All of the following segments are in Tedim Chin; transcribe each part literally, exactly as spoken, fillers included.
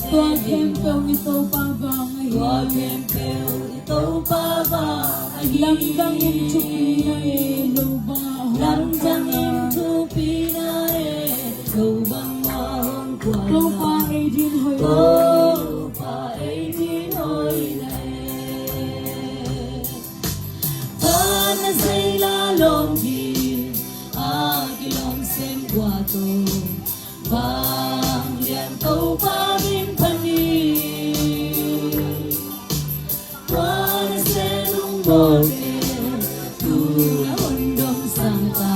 Tua khempeuh i Topa vang ahi. Tua khempeuh i Topa vang ahi. Lamdang in thupi na e, lo bang a hong. Lamdang in thupi na e, lo bang a hong kuan. Topa ei din hoih. Topa ei din hoih na e. Van a zeila lawm hi a kilawm sem kua to. Vanglian Topa min panin. Tua na se lungmawte tu na hong dong sangta.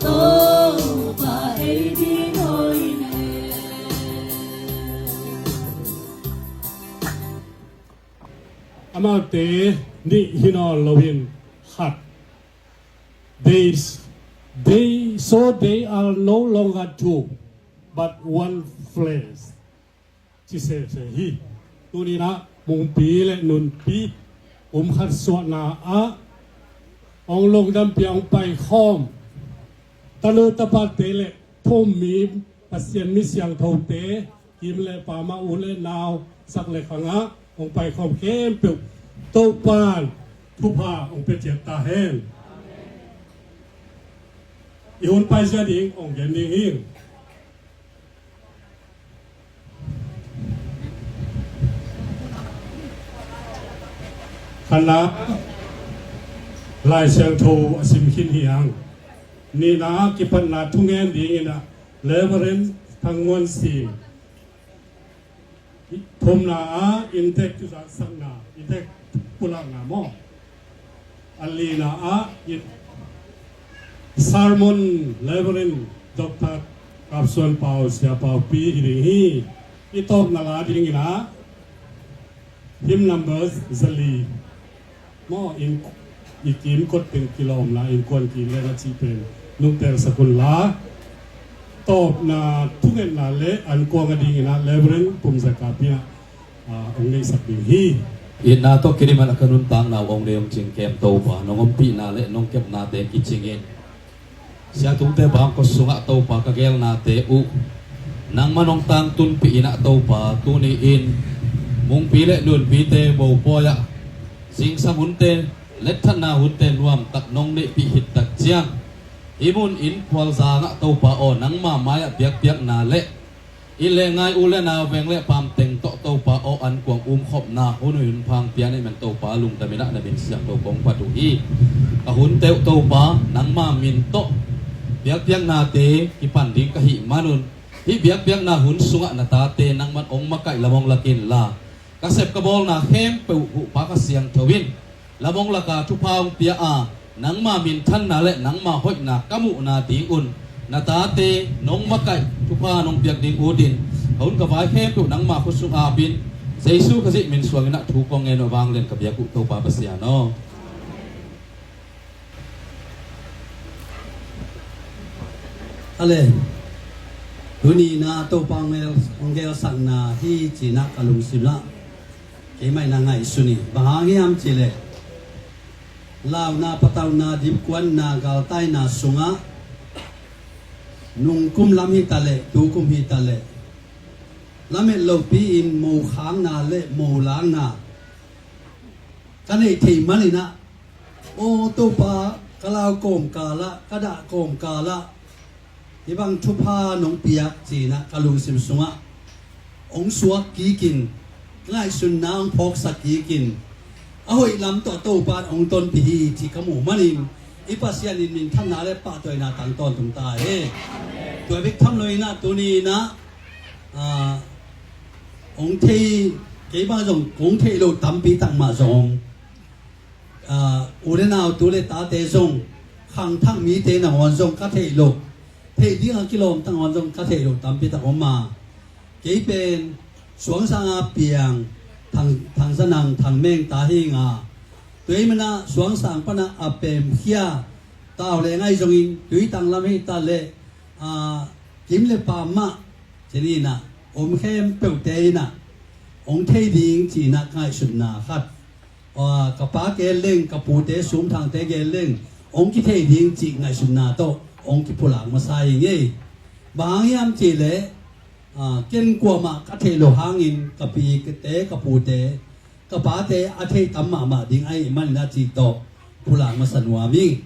Topa ei din hoih na e. Amaute nih hi nawn loin khat. They, they, so they are no longer two, but one flesh. Ci sese hi. Tuninah mungpi le nunpi um khat suahna ah hong lungdampi hong paikhawm tanu tapate le thummi Pasian mi siangthote, kim le pama, u le nau, sak le khangah hong paikhawm khempeuh Topan thupha hong pia ciat ta hen. I hun paizia ding hong gen ding hi. Khatna, Lai Siangtho a sim khin hi ang. Nihna kipatna thungen dingin ah Reverend Thang Muan Sing. Thumna ah inntek thuzaksakna, inntek pulakna maw. A lina ah sermon Reverend Doctor Kap Suan Pau, Sia Pau Pi hi ding hi. I tawpna la dingin ah hymn number zali maw, in, i kim kot pen kilawmna, innkuan kim le na cih pen nungtel sak un la. Tawpna thungetna le ankuang a dingin ah Reverend Pum Za Kap in ah, ah, hong neihsak ding hi. Itna tawh kidim a ka nuntakna uh hong nei hong cingkem Topa, nong ompihna le nong kepnate kicingin Siatungte bangkua sungah Topa ka gelnate uh nangmah nong tangtunpih in ah Topa, tuni-in mungpi le nunpite mopawi ah zingsang hunte, letthatna hunte nuamtak nong neihpih khit tak ciang, hih mun in phualzang ah Topa aw, nangma mai-ah biakpiakna le i le ngai u le nau veng le pamteng tawh Topa aw, ankuang umkhopna hun hoih hun pha hong pia na hih man Topa lungdam in ah na min siangtho kong phat uh hi. Ka hunte uh Topa nangma min tawh biakpiaknate kipan ding ka hih manun, hih biakpiakna hun sungah na tate nangman hong makaih lam hong lak inla, ka sep ka bawlna khempeuh huhpa ka siangtho in lam hong laka thupha hong pia a, nangma minthanna le nangma hoihna ka muhna dingun na tate nong makaih thupha nong piak ding utin, ka hun ka vai khempeuh nangma khut sung apin, Jesu Khazih min suangin ah thu kong ngen uh a, vanglian ka biak uh Topa Pasian aw. Ale, tuni na Topa hong gel, hong gelsakna hi ci-in ah ka lungsim lah keimah in ah ngaihsun hi. Bang hang hiam cih leh launa, patauna, dimkuanna, galtaina sungah nungkum lam hi taleh, tukum hi taleh, lamet lopi-in mokhakna le molakna ka neih theih manin ah, aw Topa, ka lau kawmkal ah, ka dah kawmkal ah hih bang thupha nong piak ci-in ah ka lungsim sungah hong suak kikin, ka ngaihsunna hong phawksak kikin, a hoih lam tawh Topa in hong tonpih hi cih ka muh manin, i Pasian in minthanna le pahtawina tang tawntung ta hi. Tua bek tham lo-in ah tuni-in ah, ah, hong thei, kei bang zong hong theih loh tampi tak mah zong, ah, u le nau, tu le tate zong, khangthak mite nangawn zong ka theih loh, theih ding a kilawmta nangawn zong ka theih loh tampi tak om a, kei pen Suangsang a piang Thang, Thang Za Nang, Thang Meng ta hi ing a, tua ahih manin ah Suangsang pan ah a pemkhia Tau le Ngai zongin, Tuitang lam hi taleh, ah, Kim le Pam mah, ci-in ah om khempeuhte in ah hong thei ding ci-in ah ka ngaihsutna khat. Ah, ka pa gel leng, ka pute Sum Thangte gel leng hong kithei ding cih ngaihsutna tawh hong kipulak masa hi ing ei. Bang hang hiam cih leh, Ken kuamah ka theih loh hangin ka pite, ka pute, ka pate a theih tam mahmah ding ahih manin a cih tawh pulak masa nuam ing.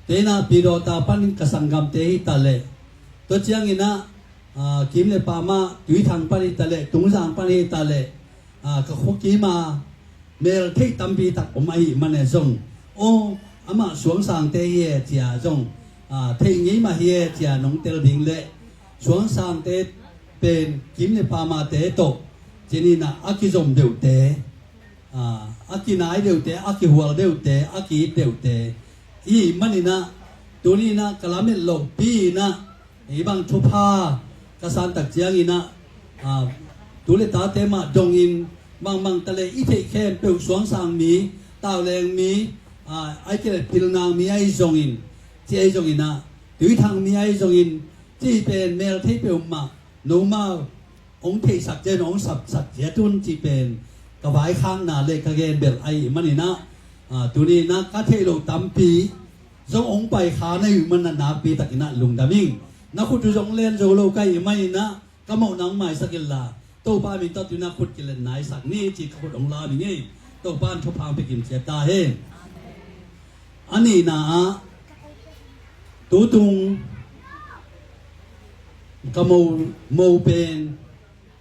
Teinah Pidawta panin ka sanggamte hi ta leh, tua cianginah Kim le Pamah Tuithang pan hi ta leh, Tungzang pan hi ta leh, ka khuakim a mel theih tampi tak om ahih maneh zong, aw, amah suangsangte hi e cia zong, theih ngei mah hi e cia nong tel ding leh, suangsangte pen Kim le Pamate tawh cininah a kizom deuhte, a kinai deuhte, a kihual deuhte, a kiit deuhte ihih maninah tuninah ka lamet lohpi inah ei bang thupha ka santak cianginah tu le tate mah dongin bangmang ta le i theih khempeuh suangsang mi, tauleng mi, ai kei le pilnang mi ahi zongin, ci ahi zonginah Tuithang mi ahi zongin, ci pen mel thei peuhmah nomau hong theihsak ciat, hong sapsak ciat un cih pen ka vaikhakna le ka genbelh ahih maninah tuninah ka theih loh tampi zong hong paikha na hih manah nakpi takinah lungdam ing. Na khut uh zong len zo lo ka hih maninah ka mawhna hong maisak inla, Topa min tawh tuninah khut kilen naisak ni cih ka khut hong lam ing ei. Topa in thupha hong pia kim ciat ta hen. A nihna ah tutung ka mo, mo pen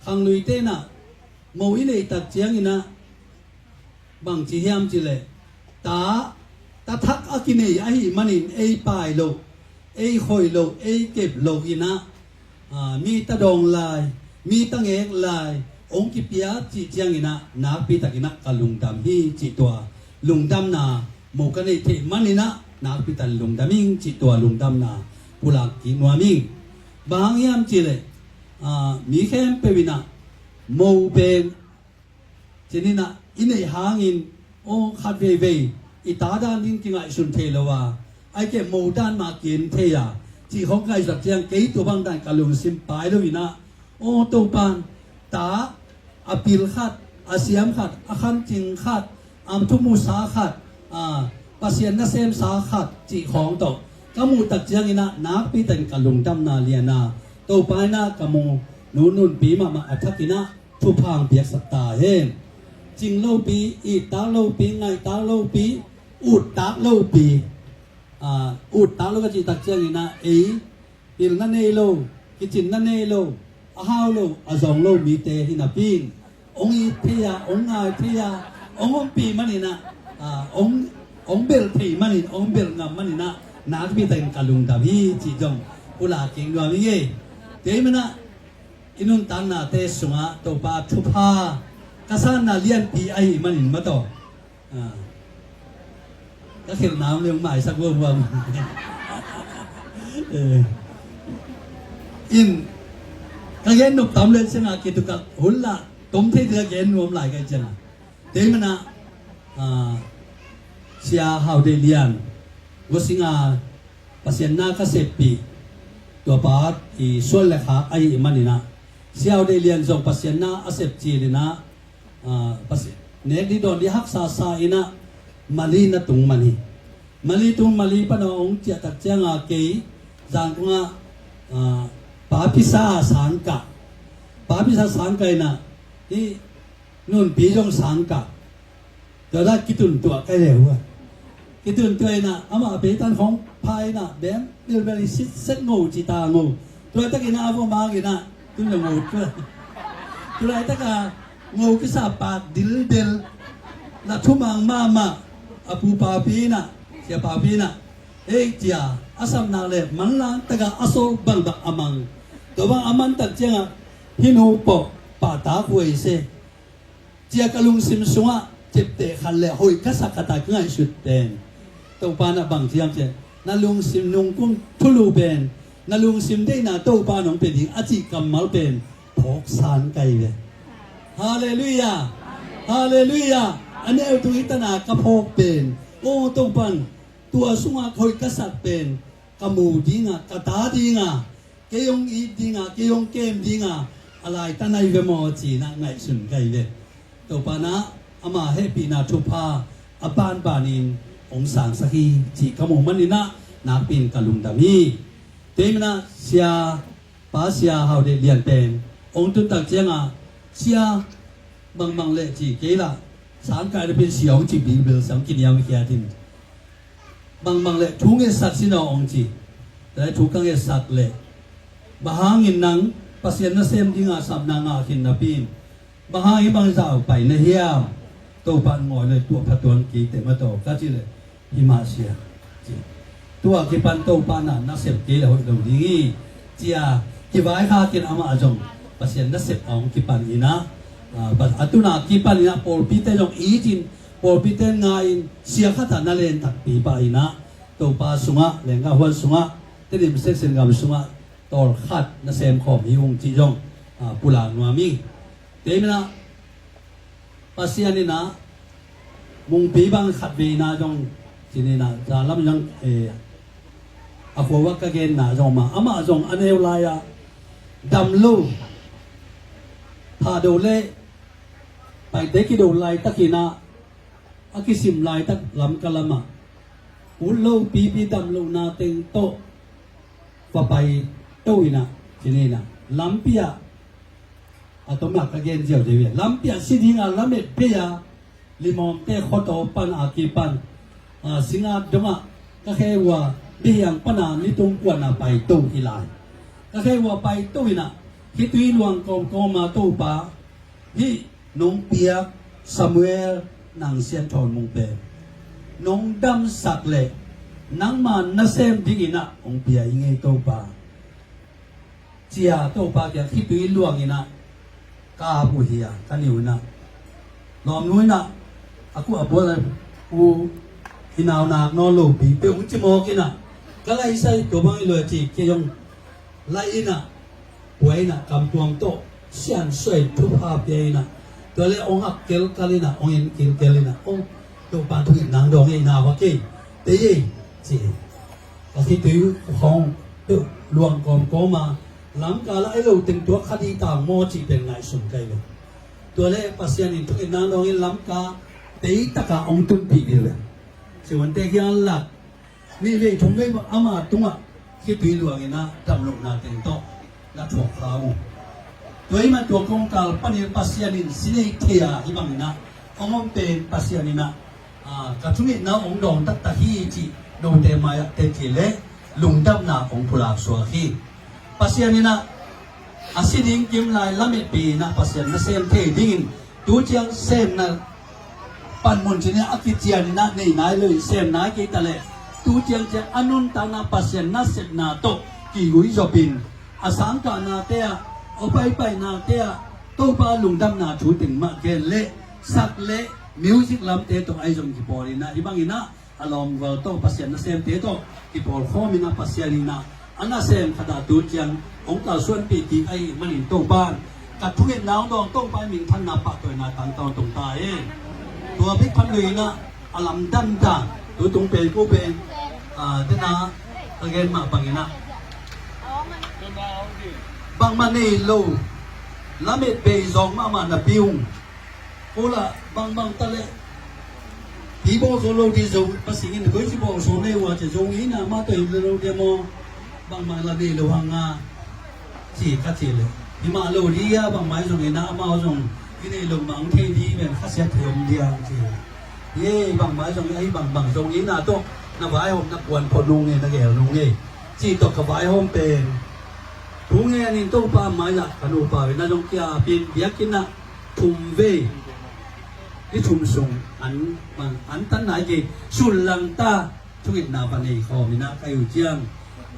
khangluite inah mo i neihtak cianginah bangci hiam cileh ta, ta thak a kinei ahih manin ei pai loh, ei khoih loh, ei kep loh inah mi ta dawng lai, mi ta ngek lai hong kipia cih cianginah nakpi takinah ka lungdam hi cih tua lungdamna mo ka neih theih maninah nakpi takin lungdam ing cih tua lungdamna pulak kik nuam ing. Bang hang hiam cileh mi khempeuh inah mo pen cininah i neih hangin aw khat veivei i ta dan ding kingaihsun thei lo a, ai kei mo dan mah kin thei a, cih khong ngaihsak ciang kei tua bang dan ka lungsim pai lo inah aw Topan ta a pil khat, a siam khat, a khancing khat, a thumusa khat, Pasian nasemsa khat cih khawng tawh ka muhtak cianginah nakpi takin ka lungdamna liana Topa inah ka mu nununpi mahmah a thakinah thupha hong piaksak ta hen. Cing lopi, ittak lopi, ngaihtak lopi, uttak lopi. Uttak lo ka cihtak cianginah ei pilna nei lo, kicinna nei lo, a hau lo, a zawng lo mite hi napi in hong it thei a, hong ngai thei a, hong ompih maninah hong belh thei manin, hong belh ngam maninah nakpi takin ka lungdam hi cih zong pulak kik nuam ing ei. Tei manah i nuntaknate sungah Topa thupha ka sanna lianpi ahih manin mataw ka khelhna om le hong maisak vuamvuam. In ka gen nop tam le ciangah kitukah hun lah tom thei ding a gen nuam lai ka hih ciangah tei manah Sia Hau Deih Lian Guasinga Pasian na ka seppih tuapa i suan le khak ahih maninah Sia Hau Deih Lian zong Pasian na a sep cilinah nek dih dawn dih haksa sa inah Mali na tung man hi. Mali tung, Mali pana hong ciahtak cianga kei Zangkongah papisa sangkah, papisa sangkah inah hih nunpi zong sangkah. Tua dah kituntuah ka hi uh a, kituntuah inah amah peitan khong pha inah bem bilbel i sitset ngo cita ngo. Tua takinah a vua mang inah tun le ngo tua. Tulaitak a ngo kisa pak dildel na thumang mahmah a pu papi inah, sia papi inah ei cia a sapnak le manlang taka a sawk bangbang a mang. Tua bang a mantak ciangah hih nu pawh pahtak huai se. Cia ka lungsim sungah ciapteh khat le hoih ka sak khat a ka ngaihsut pen Topa na bang ciam ciah na lungsim nungkum thulu pen na lungsim deihna Topa nong pia ding a cih kammal pen phawksan kai ve. Halleluiah. Halleluiah. A neu tung hi tana ka phawk pen aw Topan tua sungah hoih ka sak pen ka mu dinga ka ta dinga kei hong it dinga kei hong kem dinga a laita nai ve maw cinah ngaihsun kai ve. Topa nah ama hehpihna thupha a banbanin hong sangsak hi cih ka muh maninah nakpin ka lungdam hi. Tei manah sia pa sia Hau Deih Lian pen Hong tun tak ciangah, sia, bangmang leh ci kei lah, sangkai na pin sia hong ci bilbil sia hong kiniam khiat in. Bangmang leh thu ngetsak sin aw hong ci. Tua leh thu ka ngetsak leh, bang hangin nang Pasian nasem dinga sapna ngah khin napi in, bang hang hih bang zah uh pai na hiam? Topa in ngawi leh tua pha tuan kei teh mataw ka ci leh, hi mah sia, ci. Tua kipan Topa na nasem kei leh hoih lo ding hi, ci-a kivaikhak in amah zong Pasian nasep a hong kipan in ah, a, a tuna kipan in ah pawlpite zong it in, pawlpite ngai in, sia khat ah na len takpi pah in ah, Topa sungah, lengga huan sungah, Tedim section gam sungah tawlkhat na semkhawm hi ung cih zong, a, pulak nuam hi. Tua ahih manin ah Pasian in ah Mungpi bang khatvei in ah zong, ci ni in ah, za lam zong, eh, a khuavak ka genna zong mah, amah zong a neu lai-ah dam lo, phado leh paite kido laitak in ah, a kisim laitak Lamka lamah ut lo pipi dam lohna teng tawh va pai to in ah, ci ni in ah, lampi ah, a tomnak ka gen ziauziau hi a, lampi ah si ding a lamet bei a, Limawmte khuataw pan a kipan, a, Singat dongah ka khe uh a, Biahiang pan a nitung kuan a pai to hi lai. Ka khe uh a pai to in ah, khitui luang kawmkawm a, Topa, hih nong piak Samuel Nang Sian Thawn Mung pen nong damsak leh nangma nasem dingin ah hong pia ing ei Topa, ci-a Topa kiang khitui luang in ah ka ap uh hi a, ka niu in ah, lawmnu in ah a kuah a bual a, u, i nau nak nawn lopi peuh hong ci mawk in ah, ka laisai tua bang hi lo a ci, kei zong laih in ah, pua in ah, kamtuang tawh siansuai thupha pia in ah, tua leh hong hak kelkal in ah, hong en kilkel in ah, hong, Topa thungetna hong dawng ei, nau a kei, tei ei, ci. A khitui khawng peuh luang kawmkawm a, Lamka lah ei lo teng tuak kha ding ta maw cih pen ngaihsun ka hi lo. Tua leh Pasian in thungetna hong dawng in Lamka teitak ah hong tunpih ding leh, siuante kiang lak, nih vei thum vei bang ama tungah khitui luang in ah dam lohna teng tawh na thuak kha uh. Tua ahih manin tua kongkal panin Pasian in si nei thei a, hih bang in ah hong om pen Pasian in ah, a, ka thungetna hong dawng taktak hi cih note mai-ah teci leh lungdamna hong pulak suak hi. Pasian in ah a si ding kim lai lametpi in ah Pasian nasem thei dingin tu ciang semna panmun ci ni a, a kician in ah nei nai lo in sem nai kei ta leh, tu ciang ciang a nuntakna Pasian nasepna tawh kiguizop in, a sangkahnate ah, a paipainate ah Topa lungdamna thu teng mah gen leh, sak leh music lamte tawh ahi zong kipawl in ah, hih bang in ah a lawmgual tawh Pasian nasemte tawh kipawl khawm in ah, Pasian in ah a nasem khat ah tu ciang hong kalsuanpih kik ahih manin Topa in ka thungetna hong dawng, Topa in minthanna pahtawina tangtawn tung ta hen. Tua bek tham lo in ah a lamdang ta, tu tung pen ko pen, a, dena ka gen mah bang in ah bangmah nei lo, lamet bei zawng mahmah napi ung. Ko lah bangbang ta leh, hi bawl zo lo ding, Zo, Pasian in koici bawl zo nei uh a ci, Zo ngeina mah tawh hi lo ding maw, bangmah lah nei lo hang a, ci ka ci leh, hi mah lo ding a, bangmah hi zong in ah amau zong hi nei lo mah hong thei ding pen khasiat thei om ding a, ci. Hi, bangmah hi zong, ahi bangbang Zo ngeina tawh na vaihawm, na kuan phot nung e, na gel nung e, ci tawh ka vaihawm pen thu ngen in Topa mai-ah ka nupa in ah zong kia pin biakinn ah thum vei, ni thum sung an, an tan nai kei, sullang ta, thungetna va nei khawm in ah ka hi uh ciang,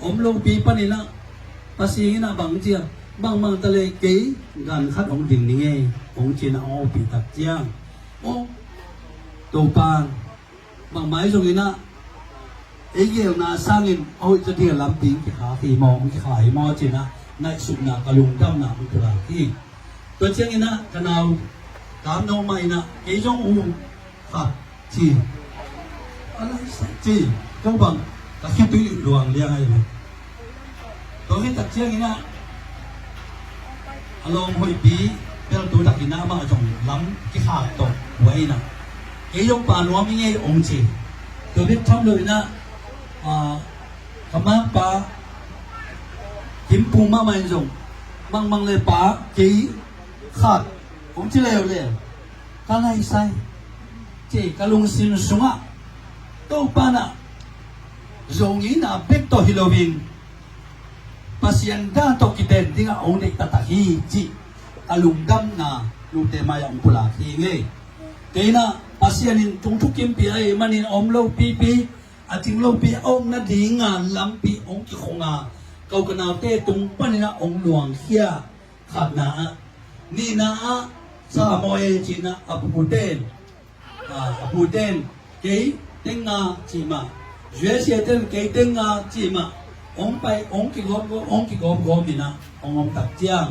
om lopi panin ah Pasian in ah bang ciang, bangmah ta leh kei gan khat hong ding ning ei, hong ci in ah hong ompih tak ciang, aw, Topa, bangmah hi zong in ah ei geelna sangin a hoih zaw ding a lampi hong kikhak hi maw, hong kikhak hi maw ci in ah ngaihsutna, ka lungdamna hong pulak hi. Tua ciang in ah ka nau Kam No mah in ah kei zong hong khat ci. A lai sa ci. Ko bang ka khitui luang liang ahi lo. Tua hi tak ciang in ah a lawm hoihpi peltu tak in ah amah zong lam kikhak tawh buai in ah kei zong pa nuam ing ei hong ci. Tua bek tham lo in ah, a, ka makpa Kim Pum mahmah in zong Mangbang le pa kei khat kong ci leuleu ka ngaisai ci ka lungsim sungah Topa na zong ina bek tawh hi loin Pasian da tawh kiten dingah hong deih taktak hi ci ka lungdamna lungte mai-ah hong pulak hi ngei. Kei na Pasian in tung thukimpih ahih manin a om lopipi a cing lopi a om nadinga lampi hong kikhonga ko ka naute tung paninah hong luangkhia khatna ah nihna ah Samuel cinah a puten a puten kei tenga cih mah Jesse ten kei tenga cih mah hong pai hong kigawp hong kigawp gawp inah hong om tak ciang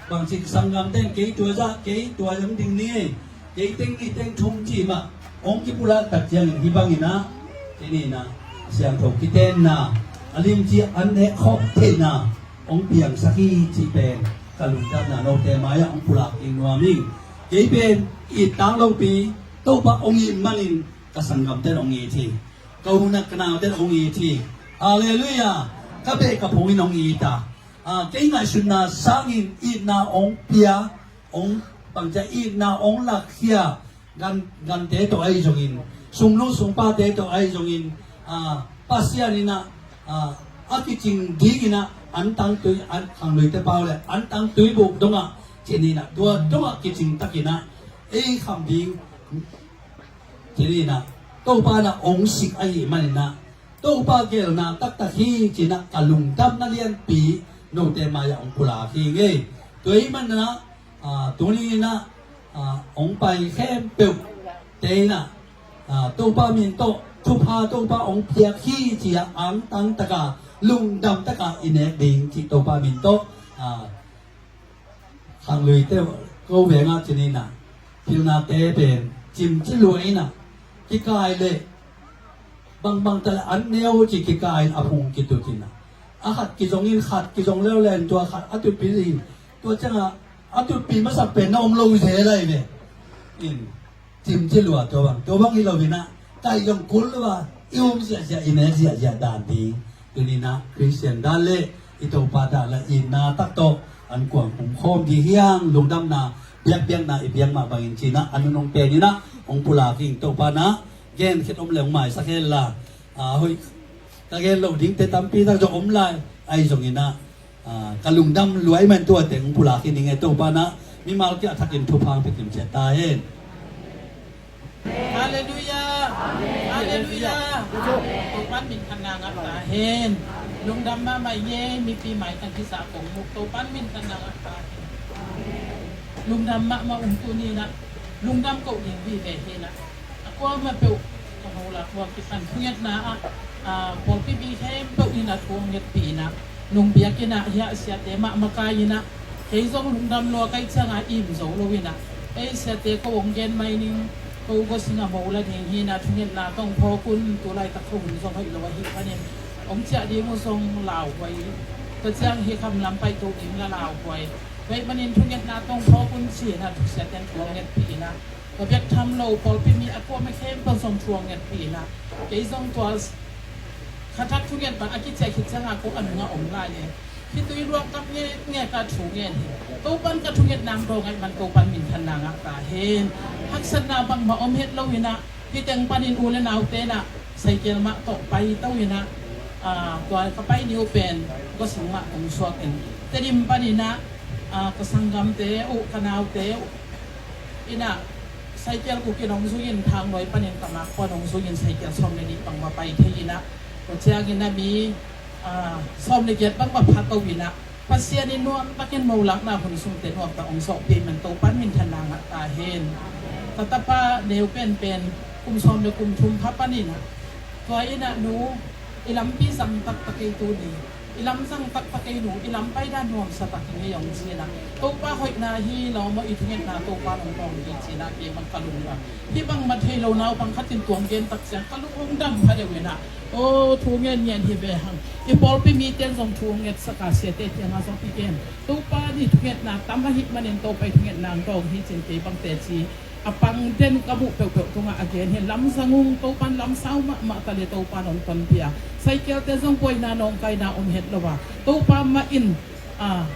bangcik sanggam ten kei tua zah kei tua zang ding ni kei teng nih teng thum cih mah hong kipulak tak ciangin hih bangin ah kei nih nah siangtho kitenna a limci an nek khawk theihna hong piangsak hi cih pen ka lungdamna note mai-ah hong pulak ding nuam ing. Kei pen it tak lopi Topa hong it manin ka sanggamten hong it hi. Ka unau ka nauten hong it hi. Halleluiah. Ka beh ka phungin hong it a kei ngaihsutna sangin itna hong pia hong pangcia itna hong lakkhia gan gante tawh ahi zongin sungnu sungpate tawh ahi zongin Pasian inah a kicing dinginah antang tui an khangluite pau le antang tuibuk dongah cininah tua dongah kicing takinah ei kham ding cininah Topa na hong sik ahi maninah Topa gelna taktak hi cinah ka lungdamna lianpi note mai-ah hong pulak hi ngei. Tua hi maninah tuni inah hong pai khempeuh te inah Topa min tawh thupha Topa hong piak hi ci-a angtang taka lungdam taka i nek ding cih Topa min tawh khangluite ko vengah cininah pilnate pen cimci lua inah kikai le bangbang tale an neu ci kikai in a phung kitutinah a khat kizongin khat kizong leuleng tua khat a tutpi in tua ciangah a tutpi masak pen na om lo zel lai ve in cimci lua tua bang tua bang hi loinah kai zong kul lua i um ziahziah i nek ziahziah dan ding tuninah Khristian dan le i Topa dan le itna tak tawh an kuang kumkhawm ding hiang lungdamna biakpiakna i piak mah bangin cinah a nunung peninah hong pulak ing Topa na gen khit om le hong maisak hen la hoih ka gen loh dingte tampi tak zong om lai ahi zonginah ka lungdam luai man tuate hong pulak hi ning e Topa na mimal kia thakin thupha hong pia kimciat ta hen. Halleluiah. Halleluiah. Topan minthanna ngah ta hen. Lungdam mahmah i ngei mipi maitang kisa kong muk Topan minthanna ngah ta hen. Lungdam mahmah um tuninah lungdam koh ding vive hinah a kuamah peuh ka hola khua kipan thungetna ah pawlpi mi khempeuh inah thu hong ngetpih inah nung biak inah hiah siate mah makai inah kei zong lungdam lua kaih cianga im zo lo inah ei siate ko hong gen mai ning ko gawsing a mo la ding hinah thungetna tong phawk un tu laitak ko hun zong hoih lo ahi panin hong ciah ding uh zong lauhuai ka ciang hi kham lam paih to ding la lauhuai. Kei manin thungetna tong phawk un ci inah thusiaten thu hong ngetpih inah ka biak tham lo pawlpi mi a kuamah khempeuh zong thu hong ngetpih inah kei zong tua khathak thunget bang a kiciah khit cianga ko a nungah om lai e. Hi tui luak kap ngekngek a thu ngen hi. Topan ka thunget nang daw ngaih man Topan minthanna ngah ta hen. Haksatna bangmah om het lo inah hi teng panin u le nau tenah saikel mah tawh pai to inah tua ka pai ni uh pen gawsing mah kong suak in Tedim paninah ka sanggamte uh ka naute uh inah saikel kukin hong zui in thangnuai panin ka mak puan hong zui in saikel sawm le nih pang va pai thei inah tua ciangin a mi sawm le giat bang va pha to inah Pasian in nuam takin molakna hun sungte nuam tak hong zawhpih man Topan minthanna ngah ta hen. Ka tapa neu penpen kum sawm le kum thum pha paninah tua inah nu i lampi zang taktak ei tuni i lam zang taktak ei nu i lam paida nuamsa tak hi ngei hong cinah Topa hoihna hi lawmaw i thungetna Topa nong tawng hi cinah kei bang ka lungdam hi bang mat thei lo naupang khatin tuang gen tak ciang ka lung hong dam pha deuh inah aw thu ngen ngen hi ve hang i pawlpi miten zong thu hong ngetsak a siate tianga zong i gen Topa ni thungetna tam ahih manin Topa i thungetna hong tawng hi cin kei bang teci a pang den ka muh peuhpeuh tungah a gen hi lamzang ung Topan lamsau mahmah ta le Topan hong tonpih a saikel te zong buaina nawngkaina om het lo a Topa mah in a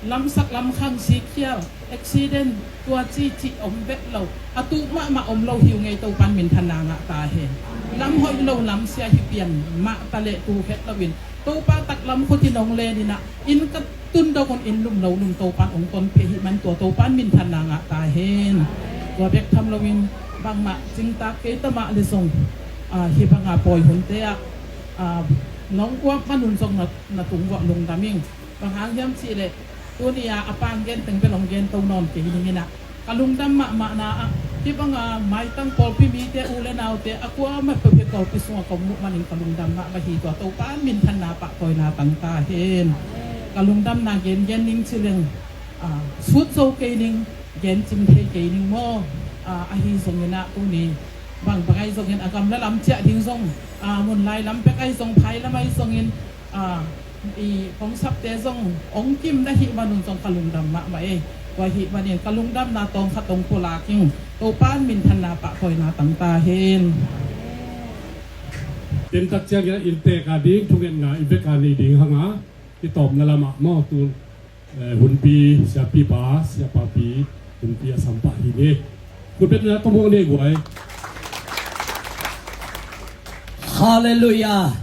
Lamsak lamkhang, sikkhial, accident, tua ci cih om vet lo. A tuk mahmah om lo hi uh ngei, Topan minthanna ngah ta hen. Lam hoih lo lam sia hi pian mah ta leh tu het loin Topa taklam khut in hong len in ah, inn ka tun dong un inn lum lo lum Topan hong tonpih ahih man tua Topan minthanna ngah ta hen. Tua bek tham loin bangmah cingtak kei ta mah leh zong, ah, hih banga pawi hunte ah, ah, nong kuak man un zong na, na tung vuah lungdam ing. Bang hang hiam cih leh tuni a, a pang gen teng bel hong gen to nawn kei ning in ah, ka lungdam mahmahna ah, hih banga maitang pawlpi mite, u le naute, a kuamah peuh hih pawlpi sungah kong muh manin ka lungdam mahmah hi. Tua Topan minthanna pahtawina tang ta hen. Ka lungdamna gengen ning ci leng, ah, sut zo kei ning, gen cim thei kei ning maw. Ah, ahi zongin ah tuni bang bang ahi zongin a gamla lam ciah ding zong, ah, mun lai lam pek ahi zong, phai lam ahi zongin, ah, i hong sapte zong hong kim na hih man un zong ka lungdam mahmah ei. Tua hih manin ka lungdamna tawng khat hong pulak ing. Topan minthanna pahtawina tang ta hen. Temtak ciangin ah inntek a ding thungetna i vek a nei ding hang a, i tawpna lamah maw tu, eh, hunpi siapipa, siapapi, hunpi a sampah hi ni. Khutbetna tawh muang ni guai. Halleluiah.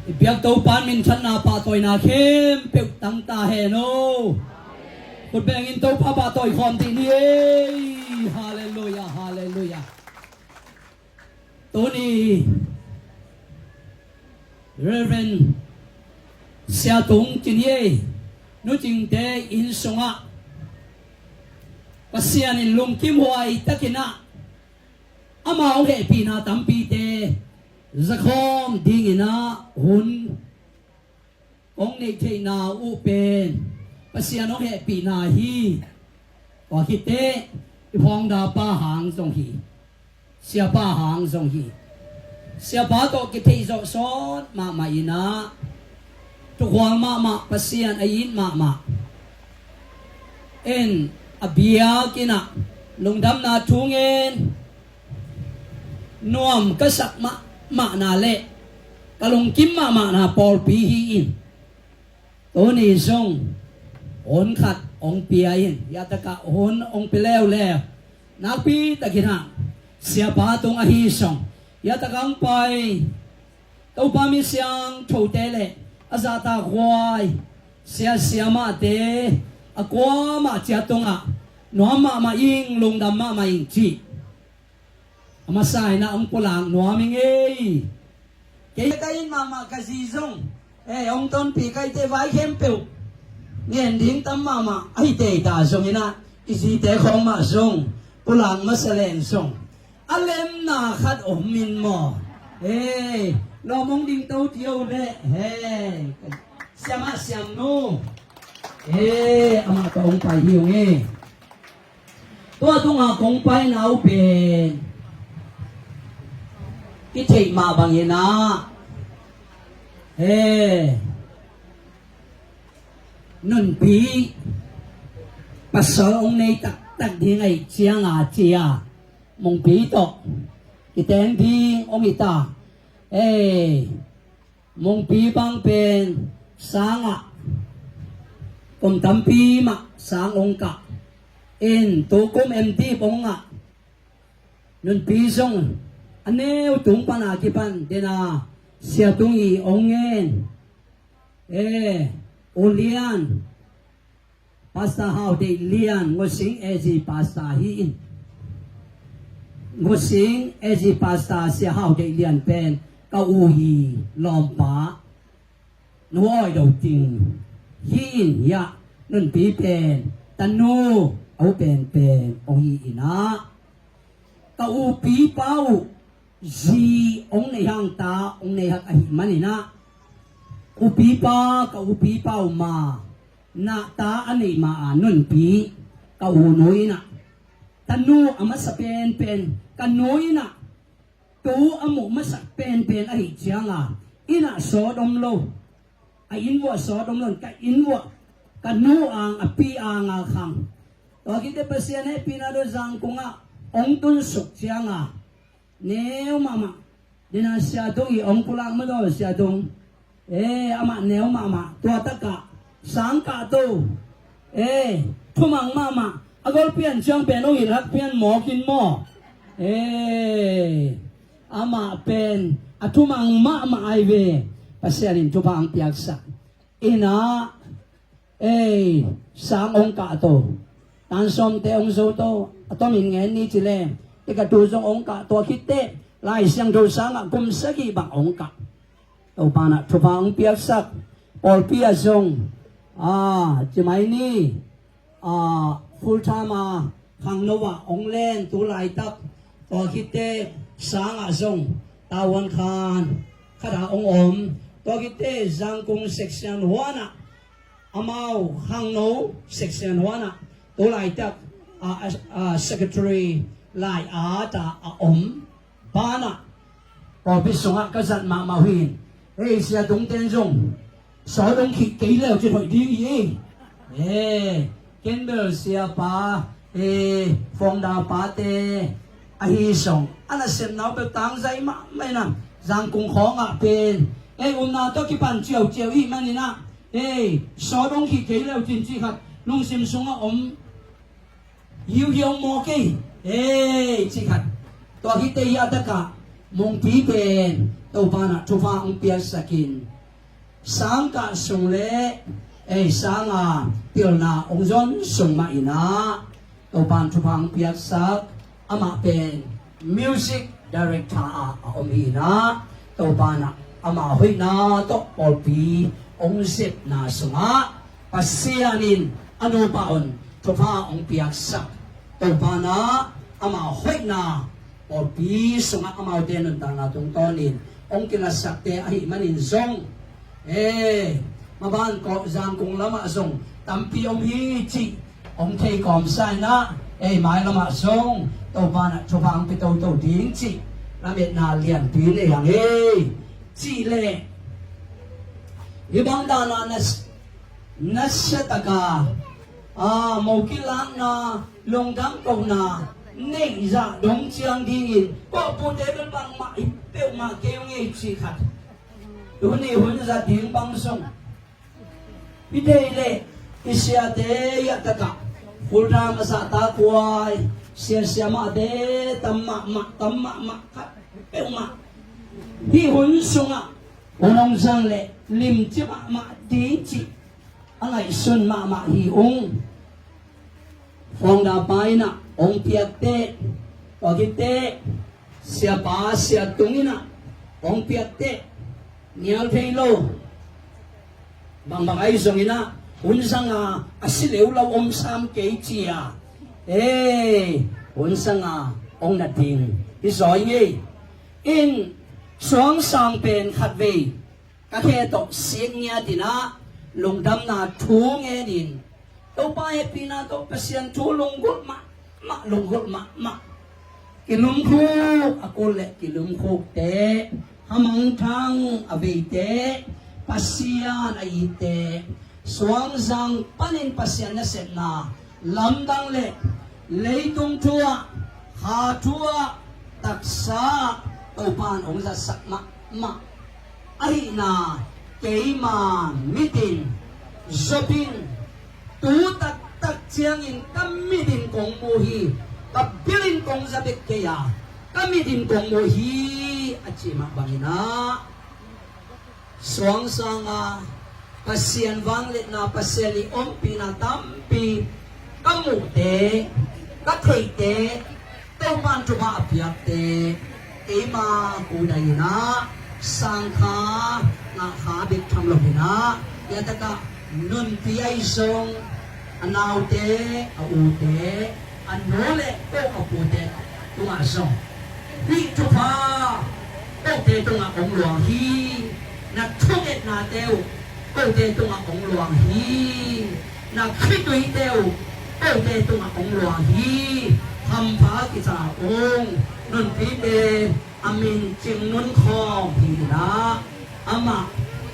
I biak Topan minthanna pahtawina khempeuh tang ta hen aw. Khut bengin Topa pahtawi khawm dih ni ei. Halleluiah, halleluiah. Tuni Reverend Sia Tung Cin hi ei. Nu Cingte inn sungah Pasian in lungkim huai takin ah, ama hong hehpihna tampite zakhawm dingin ah hun kong neih theihna uh pen Pasian hong hehpihna hi. Tua khit teh i phawngda pa hang zong hi, siapa hang zong hi. Siapa tawh kitheih zawh sawt mahmah in ah, tukhual mahmah, Pasian a it mahmah. En, a biakinn ah lungdamna thu ngen nuam ka sak mahmahna le ka lungkim mahmahna pawlpi hi in, tuni zong hun khat hong pia in, hiah takah hun hong pia leuleu. Nakpi takin ah siapa tung ahi zong, hiah takah hong pai Topa mi siangthote le a zahtakhuai sia siamahte a kuamah ciat tungah nuam mahmah ing, lungdam mahmah ing cih a masa in ah hong pulak nuam ing ei. Kei ka it mahmah, ka zi zong, eh, hong tonpih ka hih teh vai khempeuh ngen ding tam mahmah ahi tei ta zongin ah, i zite khawng mah zong pulak masa leng zong a lemna khat om in maw. Eh, lawm hong ding to ti o le. Eh, siamah siamnu, eh, amah tawh hong pai hi ung ei. Tua tungah kong paina uh pen i theih mah bangin ah, he, nunpi pasal hong nei taktak ding ahih cianga cia, Mungpi tawh kiteng ding hong hi ta. He, Mungpi bang pen sangah kum tampi mah sang hong kah in, tu kum M.Div hong ngah. Nunpi zong a neu tung pana kipan dena Sia Tung i hong ngen. Eh, U Lian, Pastor Hau Deih Lian, Ngusing A G Pastor hi in. Ngusing A G Pastor Sia Hau Deih Lian pen ka u hi lawmpa, Nu Awi Do Ting hi in, hiah nunpi pen tanu, a u penpen hong hi in ah, ka upipa uh zi hong nei hang ta hong nei hak ahih manin ah, upipa, ka upipa uh ma na ta a neih ma a nunpi, ka u nu in ah, tanu a masa penpen ka nu in ah, tu a muh masak penpen ahih cianga inn ah sawt om lo, a inn vuah sawt om lo, ka inn vuah ka nu ang a pi anga khang. Tua khit teh Pasian hehpihna tawh Zangkung ah hong tunsuk cianga neu mahmah. Dena Sia Tung i hong pulak mah tawh, Sia Tung, eh, amah neu mahmah. Tua takah Sangkah to. Eh, thumang mahmah. A golpian ciang pen hong hilhak pian mawk in maw? Eh, amah pen a thumang mahmah ai ve. Pasian in thupha hong piaksak. Ina, ei, sang hong kah to. Tansawmte hong zo to. A tomin ngen ni ci le. Tika tu zong hong kah to a khitte. Lai Siangtho sangah kum sagih bang hong kah. Topa na thupha hong piaksak. Pawlpi ah zong, a, ci mai ni, a, full time a khangno ah hong len tu laitak. Tua khitte sangah zong tavuan khan khat ah hong om. Tua khitte Zangkung section one ah, amau khangno section one ah tu laitak, a, a, a, secretary lai-at a om. Banah pawlpi sungah ka zat mahmah uh hi. Ei, sia tungten zong sawt hong khih kei leu ci hoih ding hi. Ei, Campbell siapa, ei, founder pate ahi zong a nasepna uh peuh tangzai mahmah in a, Zangkung khawngah pen, ei, upna tawh kipan ciauciau ih manin a, ei, sawt hong khih kei leu cin ci khat lungsim sungah om. Hiuhiau maw kei, ei, ci khat. Tua khitte hi a takah Mungpi pen Topa na thupha hong piaksak in, sangkah sung le, ei, sanga pilna hong zon sung mah in a, Topa na thupha hong piaksak. Amah pen music director ah a om hi in a, Topa na ama hoihna tawh pawlpi hong zepna sungah Pasian in a nupa un thupha hong piaksak. Topa na ama hoihna pawlpi sungah amaute nuntakna tungtawnin hong kilatsakte ahih manin zong, ei, maban kawh Zangkung lamah zong tampi om hi cih hong thei kawmsa in a, ei, mailamah zong Topa na thupha hong pia toto ding cih lametna lianpi nei hang ei. Cih leh hih bang dana na, na siataka, a, mo kilakna, lungdam kohna neih zah dong ciang dingin kawhpute bel bangmah hi peuhmah kei ung ei cih khat. Tuni hun zat ding bang zong i deih leh i siate i a takah full time a zahtak huai, sia sia mahte tam mahmah, tam mahmah khat peuhmah. Hih hun sungah hun hong zang leh limci mahmah ding cih a ngaihsun mahmah hi ung. Founder pa in a hong piak teh, tua khit teh siapa sia tung in a hong piak teh, nial thei lo. Bangbang ahi zongin a hun zanga a si leuleu om sam kei ci a, ei, hun zanga hong na ding hi zaw ing ei. In suang sang pen khatvei ka khe tawh sik ngiat in a lungdamna thu ngenin, Topa hehpihna tawh Pasian thu lunggulh mahmah, lunggulh mahmah. Kilumkhuk a kul le kilumkhukte, hamangthang a veite, Pasian a itte, suangzang panin Pasian nasepna lamdang le leitung thu ah, kha thu ah, taksa ah Topa in hong zatsak mahmah ahihna keima mitin, Job in tu taktak ciangin ka mitin kong mu hi, ka bilin kong za bek kei a, ka mitin kong mu hi, a cih mah bangin a, suang sanga Pasian vangliatna, Pasian i ompihna tampi ka muhte, ka theihte, Topa'n thupha a piakte, keima kudai in a, sangkha ngahkha bek tham lo in a, hiah takah nunpi ahi zong, a naute, a ute, a nu le ko a pute tungah zong, hih thupha kote tungah hong luang hi. Na thungetnate uh kote tungah hong luang hi. Na khituite uh kote tungah hong luang hi. Hampha kiza ung. Nunpite a min Cing Nun Khawm hi in a, amah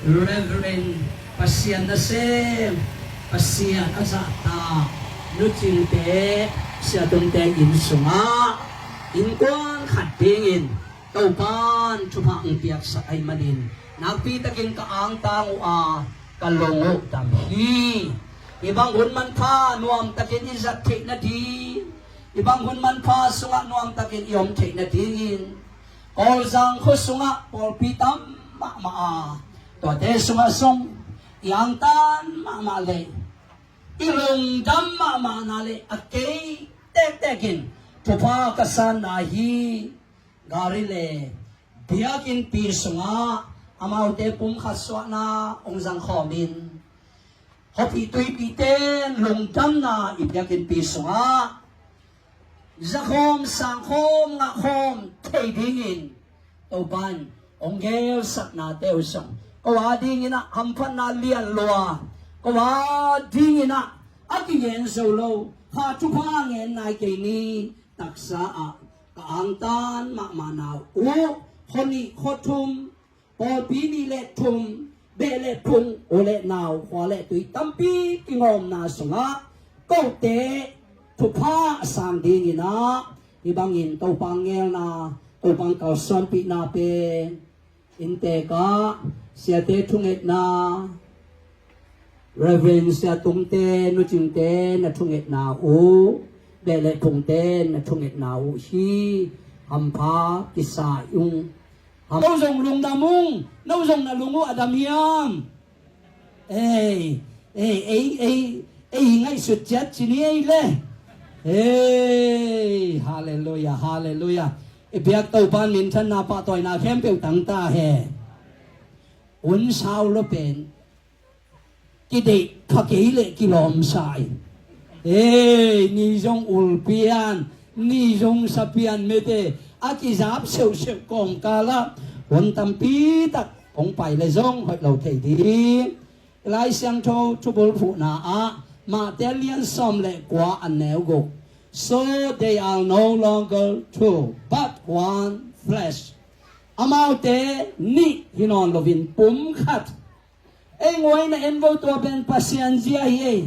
Reverend, Pasian nasem, Pasian a zahtak, Nu Cingte, Sia Tungte inn sungah innkuan khat dingin Topa'n thupha hong piaksak ahih manin nakpitakin ka angtang uh a, ka lung uh dam hi. Hih bang hun manpha nuamtakin i zat theih nading, hih bang hun manpha sungah nuamtakin i om theih nadingin Kawlzang khua sungah pawlpi tam mahmah a, tuate sungah zong i angtan mahmah leh i lungdam mahmahna leh a kei tektekin thupha ka sanna hi. Gari le biakinnpi sungah amaute pumkhat suahna hong zangkhawmin, khuapih tuipihte in lungdamna i biakinnpi sungah zakhawm sangkhawm ngahkhawm thei dingin Topa'n hong geelsaknate uh zong ko a dinginah hamphatna lianlua, ko a dinginah a kigen zo lo kha thupha ngen nai kei ni. Taksa ah ka angtan mahmahna uh, khua nih khua thum, pawlpi nih le thum, beh le phung, u le nau, khua le tui tampi kingawmna sungah kote thupha a sang dinginah hih bangin Topa ngelna, Topa kalsuanpihna pen inntek ah siate thungetna, Reverend Sia Tungte, Nu Cingte na thungetna uh, beh le phungte na thungetna uh hi. Hampha kisa ung. No zong lungdam ung. No zong na lung uh a dam hiam? Ei, ei, ei, ei, ei ngaihsut ciat ci ni ei le. Ei, halleluiah, halleluiah. I biak Topa'n minthanna pahtawina khempeuh tang ta hen. Hun sau lo pen kideih pha kei leh kilawmsa in. Ei, ni zong ulpian, ni zong sapian mete a kizap seuhseuh kawmkal ah hun tampi tak hong pai le zong hoih lo thei ding. Lai Siangtho thubulphuhna ah Mate lian sawm le kua a neu guk. So they are no longer two, but one flesh. Amaute nih hi nawn loin pum khat. Ei, nguai na en vo, tua pen Pasian zia hi ei.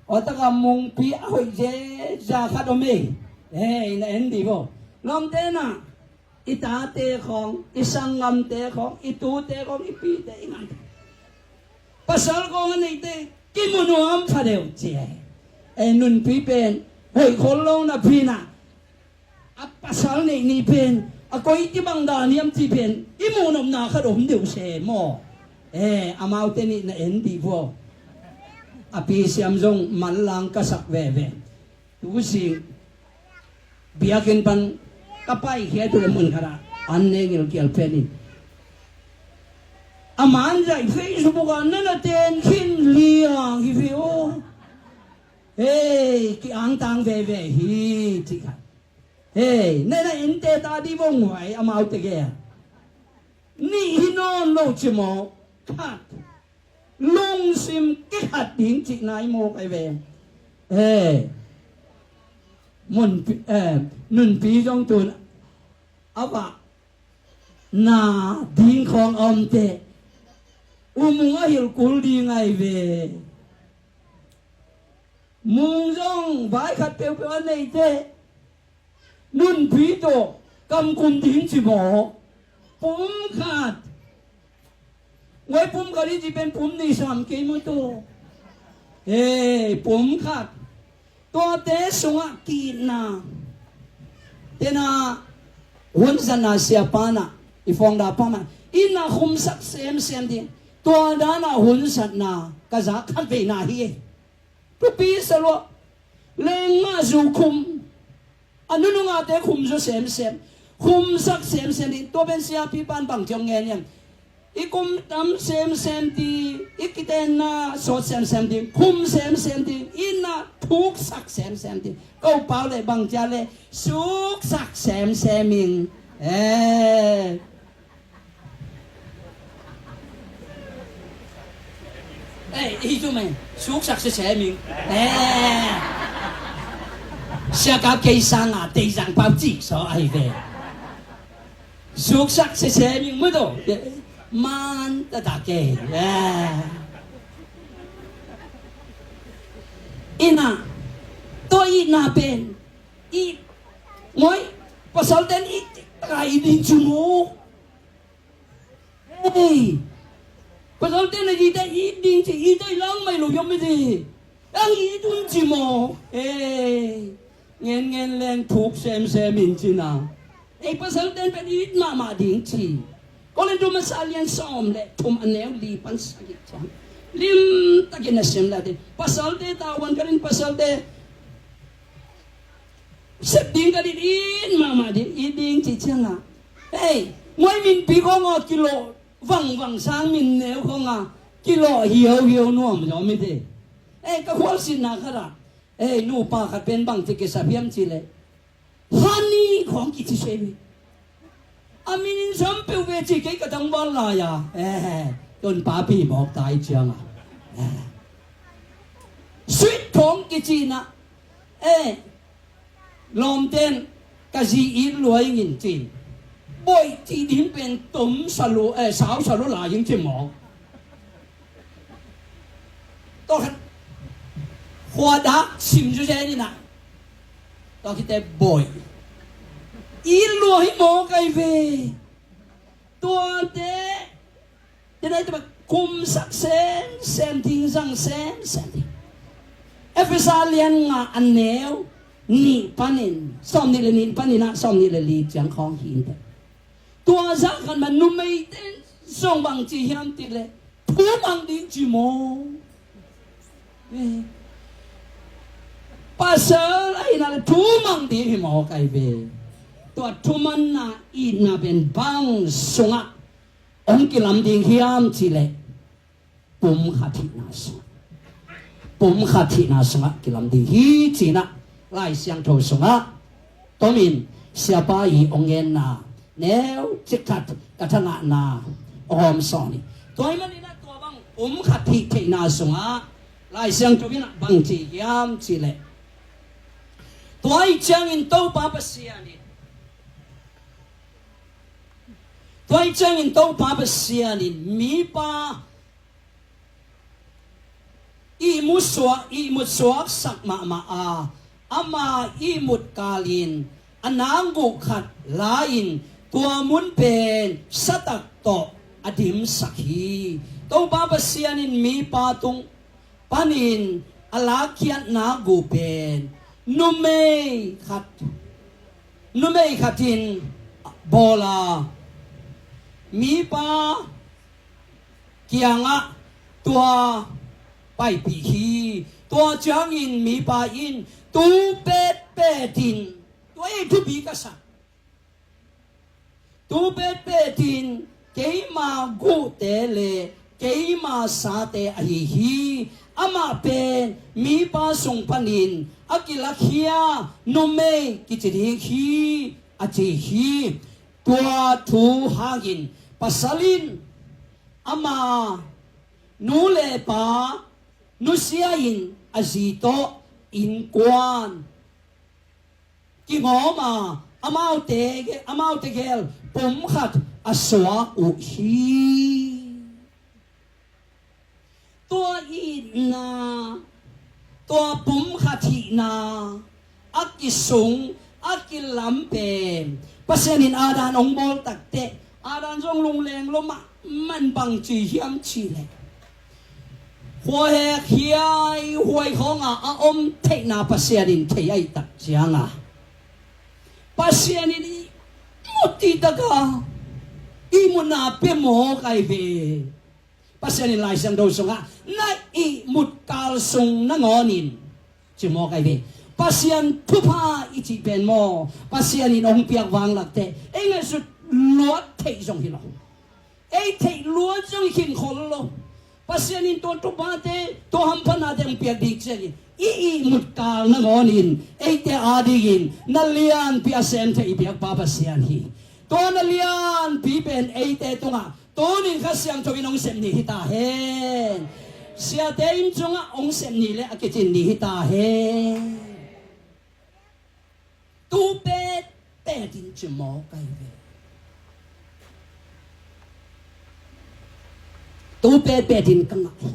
Aw, taka mungpi a hoih zeza khat om ei. Ei, na en dih vo. Lawmte na, i tate khawng, i sanggamte khawng, i tute khawng, i pite, i ngante, pasal khawng a neite kimu nuam pha deuh ci ei. Ei, nunpi pen hoih khol lo napi-in ah a pasal neih ni pen a koi kibang dan hiam cih pen i muh nopna khat om deuh se maw. Eh, amaute nih na en dih vo. A pi Siam zong manlang ka sak veve. Tusik biakinn pan ka paikhia tu le mun khat ah an ne ngilkial pen in, a man zaih Facebook ah na na ten khin liang hi ve aw. Hei, ki-angtang veve hi cih khat. Hei, na na ente ta dih vo, nguai amaute gei a. Nih hi nawn lo ci maw? Khat. Lungsim kikhat ding cihna i mawk ai ve. Hei, munpi, eh, nunpi zong tun a vah na ding khawng a om teh, U Mung a hilh kul ding ai ve. Mung zong vai khat peuhpeuh a nei teh, nunpi tawh kamkum ding ci maw? Pum khat. Nguai, pum khat i cih pen pum nih sam kei maw tawh. Hei, pum khat. Tuate sungah ki-itna. Tena hun zatna siapa na, i founder pa na, itna khumsak semsem ding. Tua dana hun zatna ka zak khat veina hi. Thupi sa lua. Lengmah zu khum. A nunungate khum zaw semsem. Khumsak semsem ding. Tua pen siapipa'n bang ciang ngen hiam? I kum tam semsem ding, i kitenna sawt semsem ding, khum semsem ding, itna thuksak semsem ding. Ko pau le bang cia le suksak semsem ing. Eh. Eh, i tu mai, suksak semsem ing. Eh. Siakap kei sanga teizang pau cik so ai ve. Suksak semsem ing maw tawh. Man taktak kei. Eh. Itna. Tua itna pen. I, ngoi, pasal ten i, taka i ding ci maw. Hei. Pasalte na it ding ci, it ding lang mai lo hiam i ti. Ang it un ci maw. Ei, ngen ngen leng thuk semsem in ci na. Ei, pasalte pen it mahmah ding ci. Korintu masa lian sawm le thum a neu li pan sagih ciang limtakin a sim lai te. Pasalte tavuan ka rin, pasalte sep ding ka rin, it mahmah ding, it ding ci ciang a. Ei, muai minpi khong a kilawh vangvang sang min neu khong a kilawh hiauhiau nuam zaw mi te. Ei, ka khualsinna khat ah, ei, nupa khat pen bang ci kisap hiam ci leh, honey khong kici se mi. A min in sam peuh ve ci kei ka tangval lai a. Eh, tun papi mawk tai ciang a. Eh. Sweet khong kici na. Eh. Lawmten ka zi it lua ing in cin. Boih cih ding pen tom sa lo, eh, sau sa lo lai ing ci maw. Tua khat khua dak sim zu zen in a. Tua khite boih. It lua hi maw kai ve. Tuate. Tua nai tua kumsak semsem ding, zang semsem ding. Efesa lian nga a neu nih panin, sawm nih le nih panin a sawm nih le li ciang khawng hi in teh. Tua zah khat ma numeite zong bang ci hiam cih leh, thumang ding ci maw. Eh. Pasal a hihna le thumang ding hi maw kai ve. Tua thumanna itna pen bang sungah hong kilam ding hiam cih leh, pumkhat hihna sungah. Pumkhat hihna sungah kilam ding hi ci-in ah Lai Siangtho sungah tomin siapa i hong genna neu cik khat ka thangahna hong hawm sawn hi. Tua ahih manin ah tua bang pumkhat hih theihna sungah Lai Siangtho in ah bang ci hiam cih leh, tua ahih ciangin Topa Pasian in Tua ahih ciangin Topa Pasian in mipa ihmut suak, ihmut suaksak mahmah a, ama ihmut kalin a nakguh khat la-in tua mun pen satak tawh a dimsak hi. Topa Pasian in mipa tung panin a lakkhiat nakguh pen numei khat, numei khat in bawl a, mipa kiangah tua paipih hi. Tua ciangin mipa in tu petpet in, tua ei thupi ka sa. Tu petpet in keima guhte le keima sate ahi hi. Amah pen mipa sung panin a kilakhia numei kici ding hi, a ci hi. Tua thu hangin pasal in ama nu le pa nusia in a zi tawh innkuan kingawm a, amaute, amaute gel pumkhat a suak uh hi. Tua itna, tua pumkhat hihna a kisung, a kilam pen Pasian in Adam hong bawl takteh Adam zong lungleng lo mahmah in bang ci hiam cih leh, khuahek hiaihuai khawngah a om theihna Pasian in thei ahih tak ciangah Pasian in ihmut cih takah ihmutna pia mawk ahi ve. Pasian in Lai Siangtho sungah na ihmut kal sung nangawnin ci mawk ahi ve. Pasian thupha i cih pen maw, Pasian in hong piak vanglakte ei ngaihsut luat theih zong hi lo. Ei theih luat zong hi khin khol lo. Pasian in tua thuphate, tua hamphatnate hong piak ding ciangin i ihmut kal nangawnin eite adingin na lianpi a sem thei i biakpa Pasian hi. Tua na lianpi pen eite tungah tunin Kha Siangtho in hong sep ni hi ta hen. Siate inn sungah hong sep ni le a kicin ni hi ta hen. Tu petpet in ci mawk ahi ve. Tu petpet in ka ngah hi.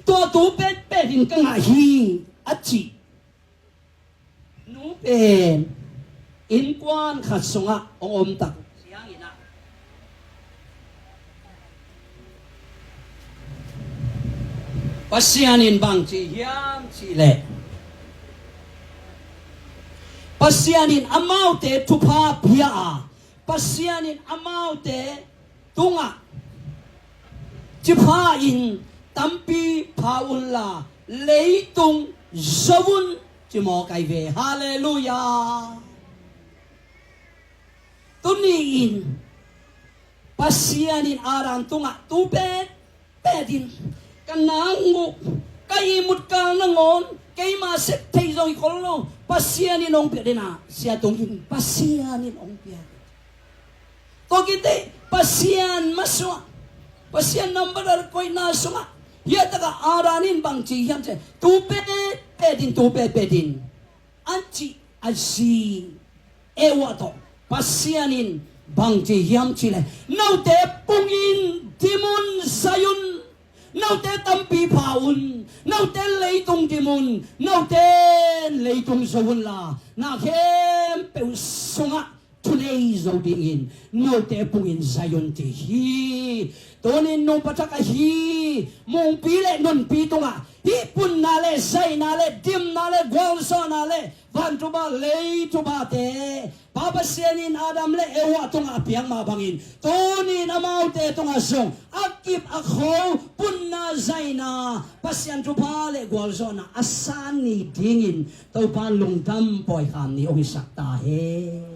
Tua tu petpet in ka ngah hi a cih nu pen innkuan khat sungah hong om tak ciangin ah, Pasian in bang ci hiam cih leh, Pasian in amaute thupha pia a, Pasian in amaute tungah, ci pha in, tampi pha unla, leitung zo un, ci mawk ahi ve. Halleluiah. Tuni in Pasian in Adam tungah tu petpet in, ka nang uh, ka ihmut kal nangawn keima sep thei zong hi khol lo, Pasian in hong piak den a, sia tung in Pasian in hong piak. Tua kite Pasian masuah, Pasian nambat a koihna sungah, hiah takah Adam in bang ci hiam cih leh, tu petpet in, tu petpet in, a cih a zi Eva tawh Pasian in bang ci hiam cih leh, note pungin dim un, zai un, note tampi pha un, note leitung dim un, note leitung zo unla, na khempeuh sungah thunei zo dingin note pungin zai un, ci hi. Tunin nungpathak ahi mungpi le nunpi tungah hih punna le zaina le dimna le gualzawhna le vanthupha leithupha te Pa Pasian in Adam le Eva tungah a piak mah bangin, tunin amaute tungah zong a kip a kho punna zaina, Pasian thupha le gualzawhna a san ni dingin Topa lungdam pawi kham ni hong hisak ta hen.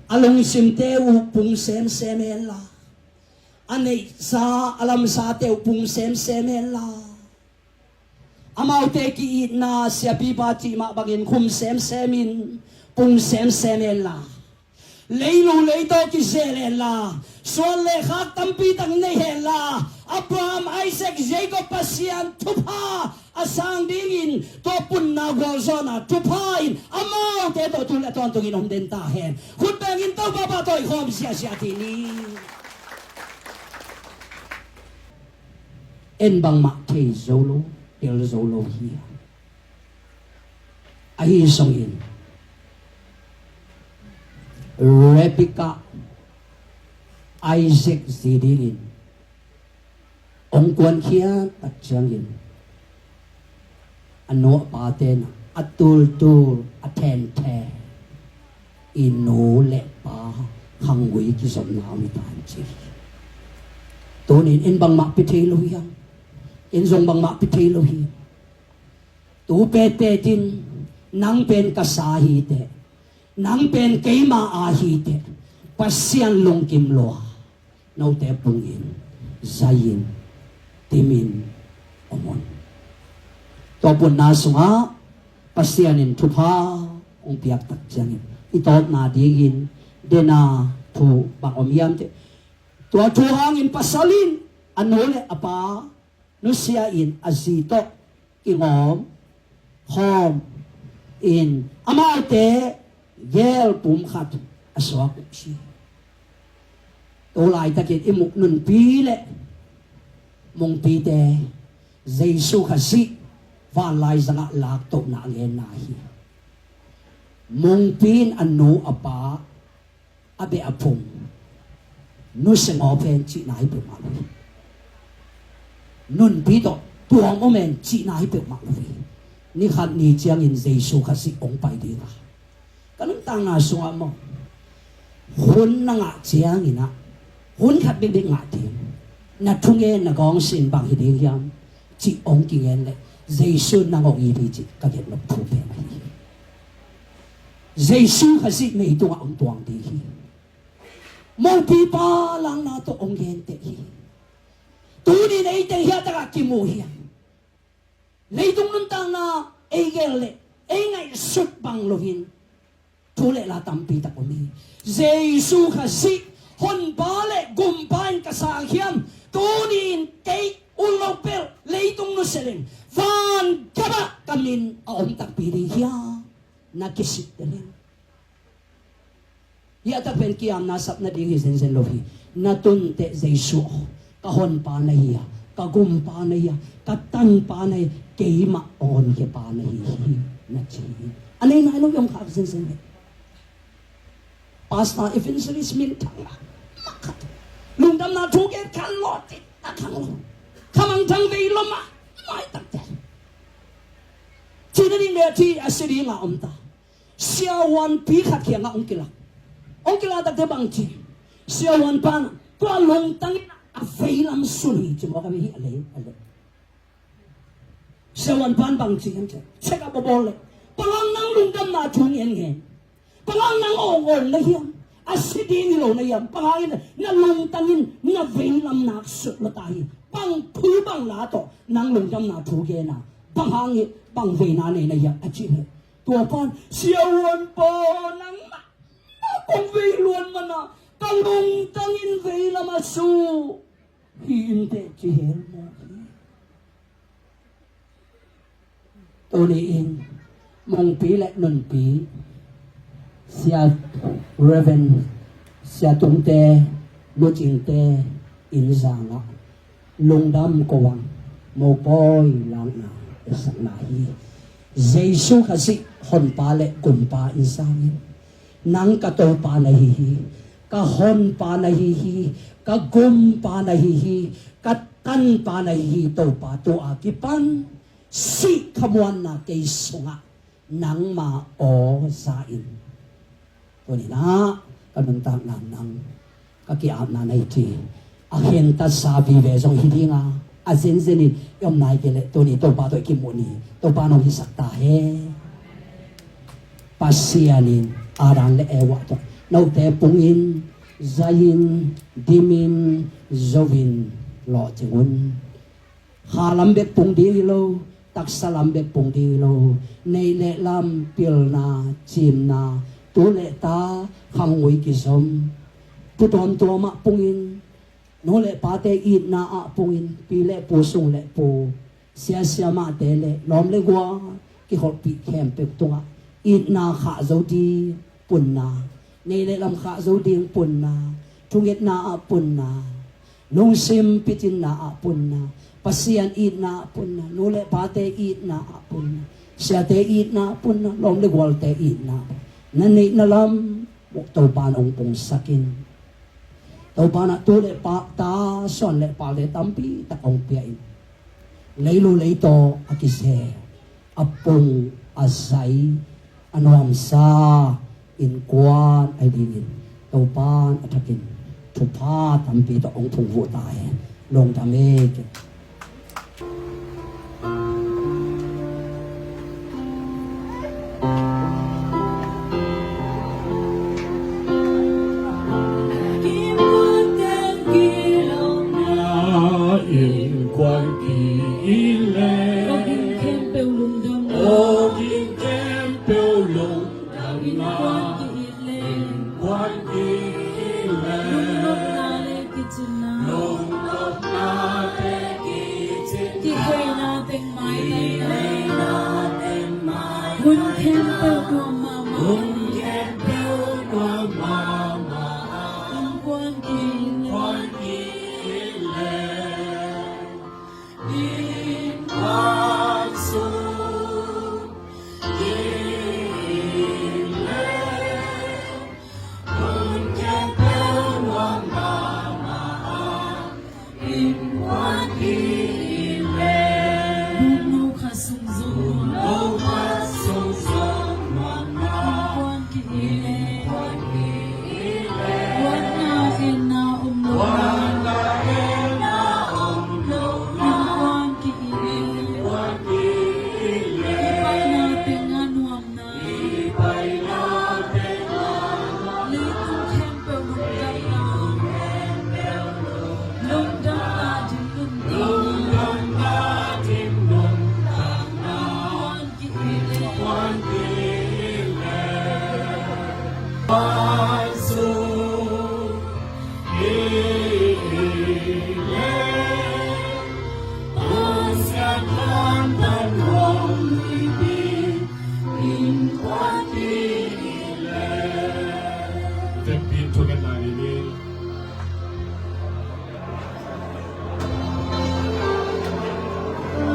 A lungsimte uh pung semsem hen la, a neihsa a lamsate uh pung semsem hen la, amaute ki-itna siapipa cih mah bangin khum semsem in pung semsem hen la, leilu leitaw kizel hen la, suan le khak tampi tak nei hen la, Abraham, Isaac, Jacob Pasian thupha a sang dingin tua punna gualzawhna thupha in amaute tawh tu le tawntungin om den ta hen. Khut bengin Topa pahtawi khawm ziahziah dih ni. En bangmah thei zo lo, tel zo lo hi. Ahi zongin Rebekah, Isaac zi dingin hong kuankhiat tak ciangin, a nu a pate na, a tultul a thenthe i nu le pa khanggui kizopna om hi ta hen ci. Tunin en bangmah pia thei lo hiam? En zong bangmah pia thei lo hi. Tu petpet in nang pen ka sa hi teh, nang pen keima a hi teh, Pasian lungkim lua, note pungin zai in, dimin om un. Tua punna sungah Pasian in thupha hong piak tak ciangin i tawpna dingin dena thu bang om hiam cih leh, tua thu hangin pasal in a nu le a pa nusia in a zi tawh kingawm khawm in amaute gel pum khat a suak uh hi. Tu laitakin i muh nunpi le mungpite Jesu Khazih vanlai zangah laktohna a ngenna hi. Mungpi in a nu a pa a beh a phung nusia ngawp hen cihna hi peuhmah lo hi. Nunpi tawh tuang om hen cihna hi peuhmah lo hi. Ni khat ni ciangin Jesu Khazih hong pai ding a, ka nuntakna sungah maw, hun na ngah ciangin ah hun khat bekbek ngah ding, na thungen na gawngsin bang hi ding hiam cih hong kingen leh, Jesu in nang hong it hi cih ka gen nop thu pen ahi hi. Jesu Khazih mei tungah hong tuang ding hi. Mungpipa lakna tawh hong genteh hi. Tunin eite hiah takah kimu hiam? Leitung nuntakna ei gel leh ei ngaihsut bang loin thu le la tampi tak om hi. Jesu Khazih Honpa le Gumpa in ka sang hiam? Tunin kei ulopel leitung nusia leng van gamah ka min a om takpi ding hiam? Na kisik ding hiam? Hiah tak pen kiamna sap nading hi zenzen lo hi. Na tunteh Jesu aw, ka Honpa na hi a, ka Gumpa na hi a, ka Tangpa na hi, keimah a honkhia pa na hi hi, na ci hi. A nei nai lo i om khak zenzen hi. Pastor, evangelist minthang na, na khat, lungdamna thu gen khan lawh cih na khang lo. Thamangthang vei lua mahmah takte. Cina ding le a thi a si ding a om ta. Siavuanpi khat kiangah hong kilak. Hong kilak takte bang ci? Siavuanpa in tua lungtang in a veilam sun hi ci maw, ka vei hi a lei, a lei. Siavuanpa in bang ci hiam ci? Check up a bawl leh, bang hang nang lungdamna thu ngen ngen? Bang hang nang awng awng na hiam? A si ding hi lo na hiam? Bang hangin na lungtang in na veilam nak sut lua ta hi? Bang thu bang la tawh nang lungdamna thu gen a? Bang hangin bang veina nei na hiam? A cih leh, tua pan, siavuanpa, nangmah kong vei luan mana ka lungtang in veilam a su hi inteh ci hel maw hi. Tuni in Mungpi le Nunpi, Sia Reverend Sia Tungte, Nu Cingte inn zangah lungdam ko ang, mopawi lakna i sakna hi. Jesu Khazih Honpa le Gumpa in zangin, nang ka Topa na hi hi, ka Honpa na hi hi, ka Gumpa na hi hi, ka Tanpa na hi hi, Topa, tu a kipan sih khamuanna kei sungah nangma aw za in. Tuni-in ah ka nuntakna nang ka ki-apna na hi ci. A khentatsa vive zong hi ding a, a zenzen in i om nai kei leh tuni Topa tawh i kimu ni. Topa nong hisak ta hen. Pasian in Adam le Eva tawh note pungin, zai-in, dimin, zo-in, lawhcing un. Kha lam bek pung ding hi lo, taksa lam bek pung ding hi lo. Neih le lam, pilna, cimna, tu le ta, khangui kizom, thu tuamtuam ah pungin, nu le pate itna ah pungin, pi le pu, sung le pu, sia siamahte le lawm le gual kikholhpih khempeuh tungah itna khah zo ding punna, neih le lam khah zo ding punna, thungetna ah punna, lungsim picinna ah punna, Pasian itna ah punna, nu le pate itna ah punna, siate itna ah punna, lawm le gualte itna ah punna, na neihna lam Topa in hong pungsak in. Topa in ah tu le pa, ta, suan le palte tampi tak hong pia in, leilu leitaw a kise, a pung, a zai, a nuamsa innkuan ahi dingin Topa in a thakin thupha tampi tawh hong phungvuh ta hen. Lungdam e. Innkuan ki-it le, innkuan ki-it le, lungnopna le kicinna, lungnopna le kicinna, kiheina teng mai, kiheina teng mai, hun khempeuh nuam mahmah, hun khempeuh nuam mahmah, innkuan ki-it le, innkuan ki-it le, innkuan sung ki-it le,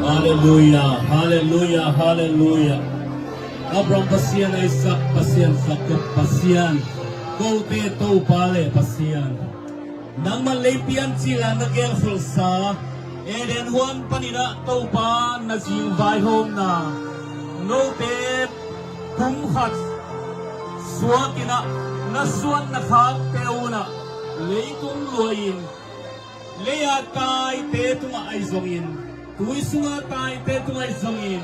Halleluia, halleluia, halleluia. Abraham Pasian, Isaac Pasian, Jacob Pasian, kote Topa le Pasian, nangman leipian cil a na gelkholhsa Eden huan panin ah Topa na zing vaihawmna, note pumkhat suakin ah na suan na khakte un ah leitung luahin, lei-a taite tungah ahi zongin, tui sunga taite tungah ahi zongin,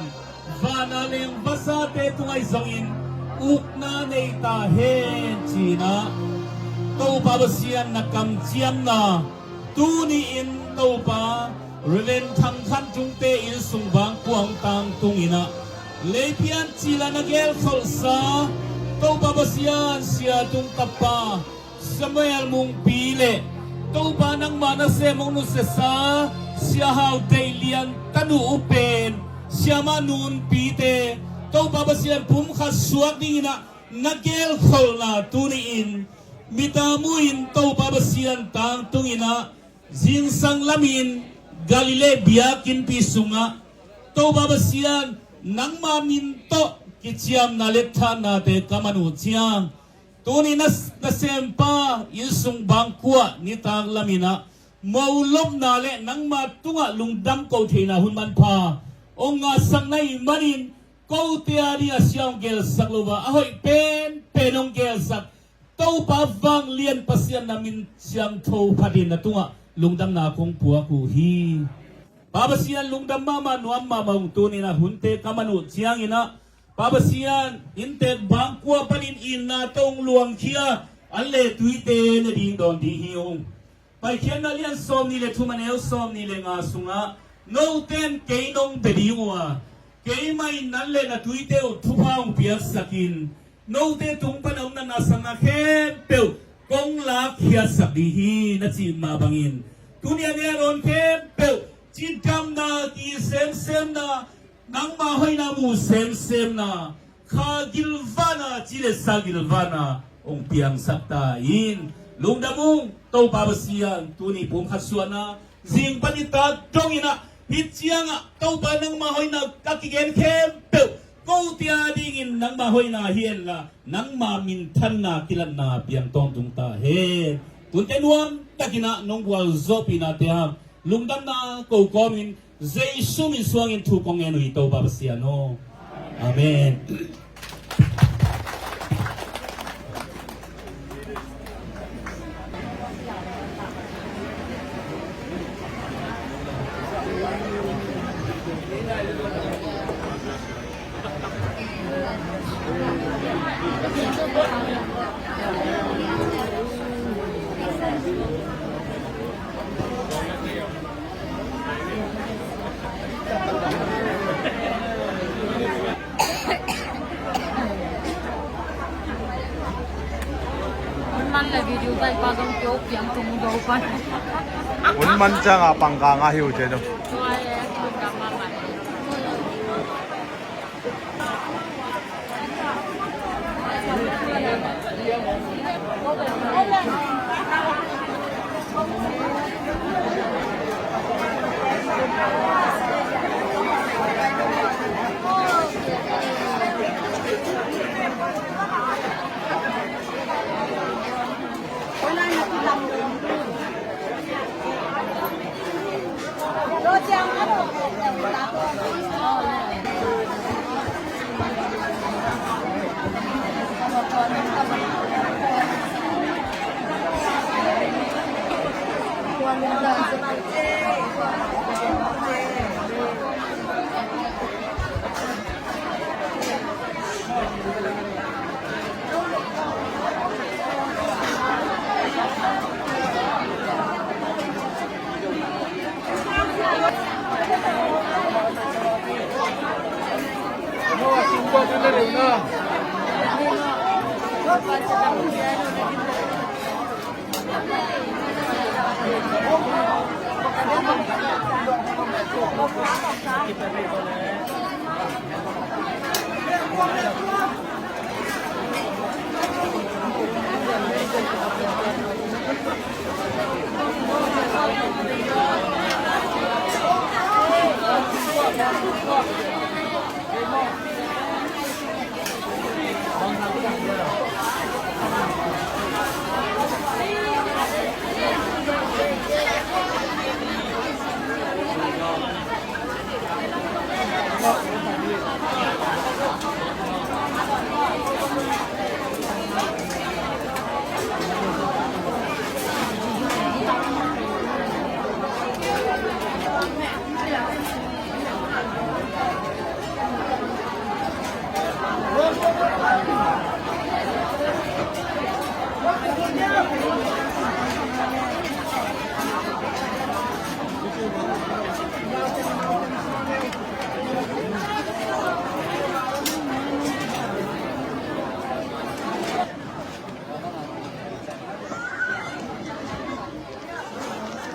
vana leng vasate tungah ahi zongin ukna nei ta hen ci-in ah Topa Pasian na kamciamna, tuni-in Topa Reverend Thang Khan Tung te innsung bangkua hong tangtungin ah, Leipian cil ah na gelkholhsa Topa Pasian, Sia Tung tapa Samuel Mungpi le Topa nangma nasem hong nusiasa Sia Hau Deih Lian tanu U Pen, Siama Nunpite, Topa Pasian pumkhat suak dingin ah na gelkholhna tuni-in, mita mu-in Topa Pasian tangtungin ah, zingsang lamin Galilee biakinnpi sungah Topa Pasian nangma min tawh kiciamna le thahatnate ka man uh ciang, tuni na, nasempa innsung bangkua nitak lamin ah mo lopna le nangma tungah lungdam ko theihna hun manpha hong ngahsak na hih manin, kote a ding a sia hong gelsak lo a, a hoih penpen hong gelsak Topa vanglian Pasian na min siangtho phatin na tungah lungdamna kong puak uh hi. Pa Pasian, lungdam mahmah, nuam mahmah ung. Tuni-in ah hunte ka man uh ciangin ah, Pa Pasian, inntek bangkua panin itna tawh hong luangkhia an le tuite ne ding dawn ding hi ung. Paikhiatna lian sawmnih le thum, a neu sawmnih le nga sungah, note in kei nong bia ding uh a, keimah in nang le na tuite uh thupha hong piaksak in, note tung pan a om na nasepna khempeuh kong lakkhiatsak ding hi, na cih mah bangin, tuni a ne a dawn khempeuh cidamna, ki semsemna, nangma hoihna mu semsemna, kha gilvahna, ci le sa gilvahna hong piangsak ta in. Lungdam ung, Topa Pasian, tuni pumkhat suahna, zing pan i tak dongin ah, hih ciangah Topa nangma hoihna ka kigen khempeuh kote a dingin nangma hoihna hi henla, nangma minthanna kilatna piang tawntung ta hen. Tunte nuam takin ah nong gualzawhpihnate hang lungdamna ko kawmin Jesu min suangin thu kong ngen uh hi, Topa Pasian aw. Amen. Hun man le video zai pa zong kio piang tung do pan. Hun man ciang a pangkang a hiu te do.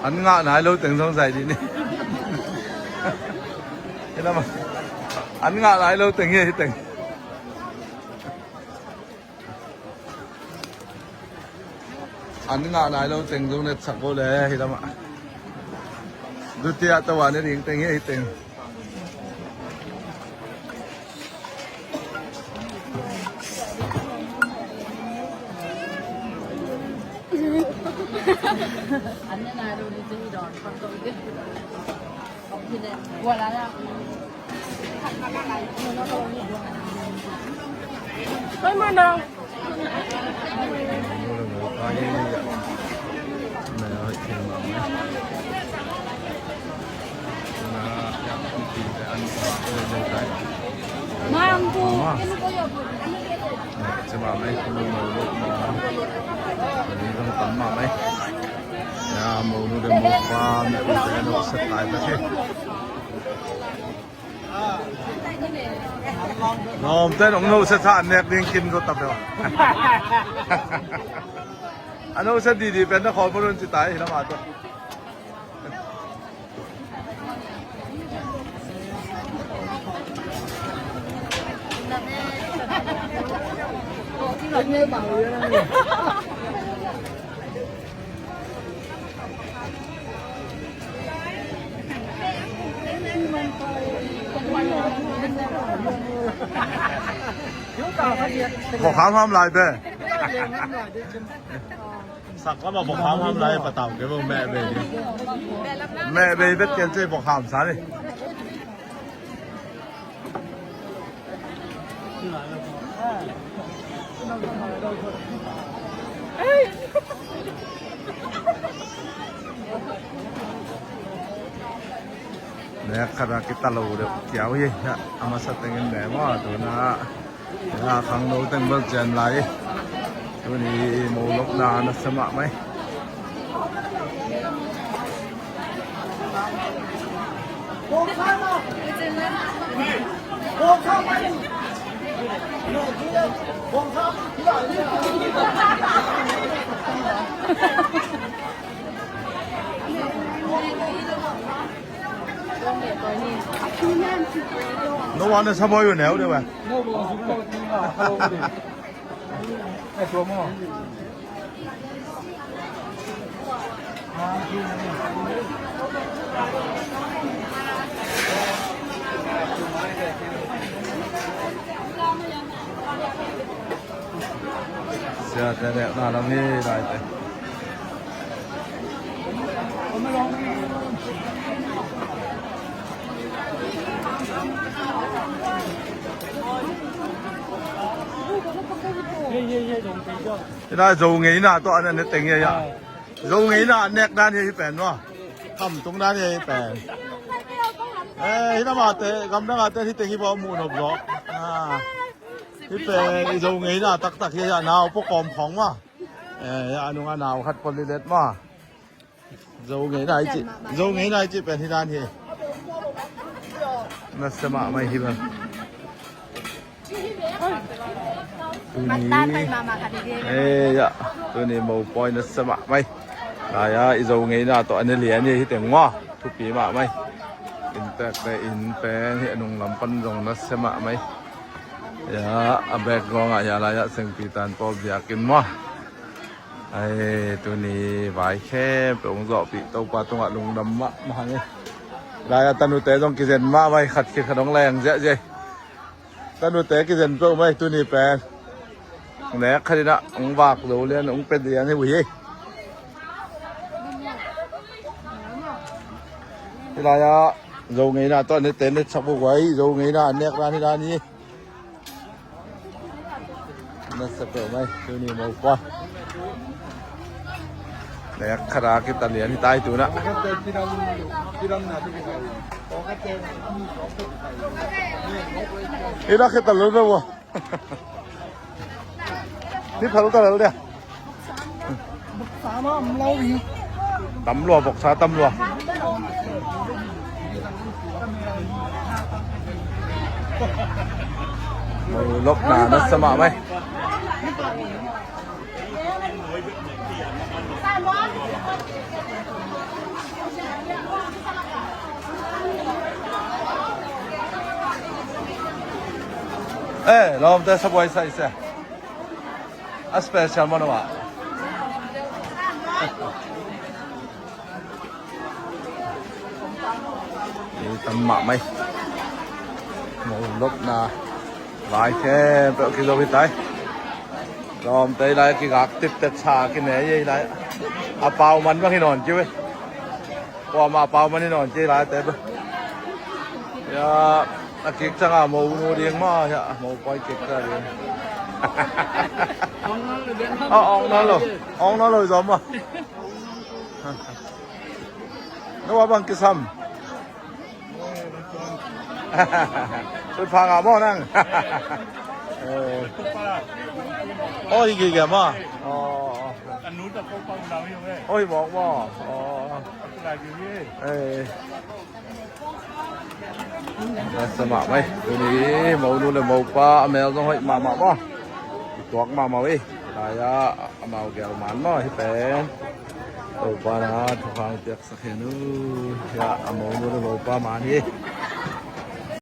An ngah nai lo teng zong zai dih ni. Hi lam ah an ngah nai lo teng hi, hi teng. An ngah nai lo teng zong netsak bo le hi lam ah. Dutia tawa ne ding teng hi, hi teng. Monu le mopa mipite an hong set lai ta hi. Lawmte nong no sesa an nek ding kin zo ta peuh. A no se didi pen na khawm run ci tai hi lam ah tawh. Vok ham ham lai be. Sak lam ah vok ham ham lai, patau ke bo meh bei. Meh bei bet ken ce vok ham sa ni. Nek khat a kita lo deuh kiau hi. A masa tengin ne maw, tu na. Khangno teng bel cian lai. Tuni mo lopna nasia mahmah hi. No one is a boy, you know, they were. Siate nekna lam hi laite. Hi lai Zo ngeina tawh an ne teng hi a. Zo ngeina an nek dan hi, hi pen maw. Khamtung dan hi, hi pen. Eh, hi lam ah te, gamdang ah te hi teng hi baw, muh nop zaw. Ah. Hi pen i Zo ngeina taktak hi a, nau pawh kawm khawng maw. Eh, a nung a nau khat pawh lilet maw. Zo ngeina i cih, Zo ngeina i cih pen hi dan hi. Nasia mahmah hi bang. Tuni, eh, ya, tuni mopawi nasia mahmah hi. Lai-a i Zo ngeina tawh a ne lian hi, hi teng maw. Thupi mahmah hi. Inntek te inn pen hi a nung lam pan zong nasia mahmah hi. Ya, a background ah ya lai-ah Sengpitan pawl biakinn maw. Ai, tuni vai khempeuh hong zawhpih Topa tungah lungdam mahmah hang hi. Lai-ah tanute zong kizen mahmah hi, khat khit khat hong leng ziahziah hi. Tanute kizen peuh mah hi tuni pen. Nek khat in ah hong vak zo lian, hong pia lian hi uh hi. Hi lai-ah Zo ngeina tawh nete netsak uh guai, Zo ngeina an nek dan hi dan hi. Nasia peuhmah hi tuni mopawi. Nek khat a kita lian hi ta hi tuna. Hi na khita lo na wa. Ni phal ta lal dia. Tam lua, voksa tam lua. Mo lopna nasia mahmah hi. Eh, lawmte sabuai sai se. A special man uh ah. Ei tam mahmah ei. Mo lopna vai khempeuh kizo hi tai. Lawmte lai kigak tiptet sa kine ei lai. A pau man bang hi nawn kiu ei. Kuamah pau man hi nawn kei lai te bang. Ya, a kik canga mo nu ding mah ya, mo koi kik ta ding. A ong nawn lo, ong nawn lo zom mah. No a bang kisam. Sut pha ngah maw nang? Eh. Aw, hi gige maw? Aw, aw. Aw, hi mawk maw? Aw. Eh. Nasa mahmah ei. Tuni monu le mopa a mel zong hoih mahmah maw? I tuak mahmah ei. Lai-ah amau gel man maw hi pen. Topa na thupha piak Sakhen uh, ya, a monu le mopa man hi.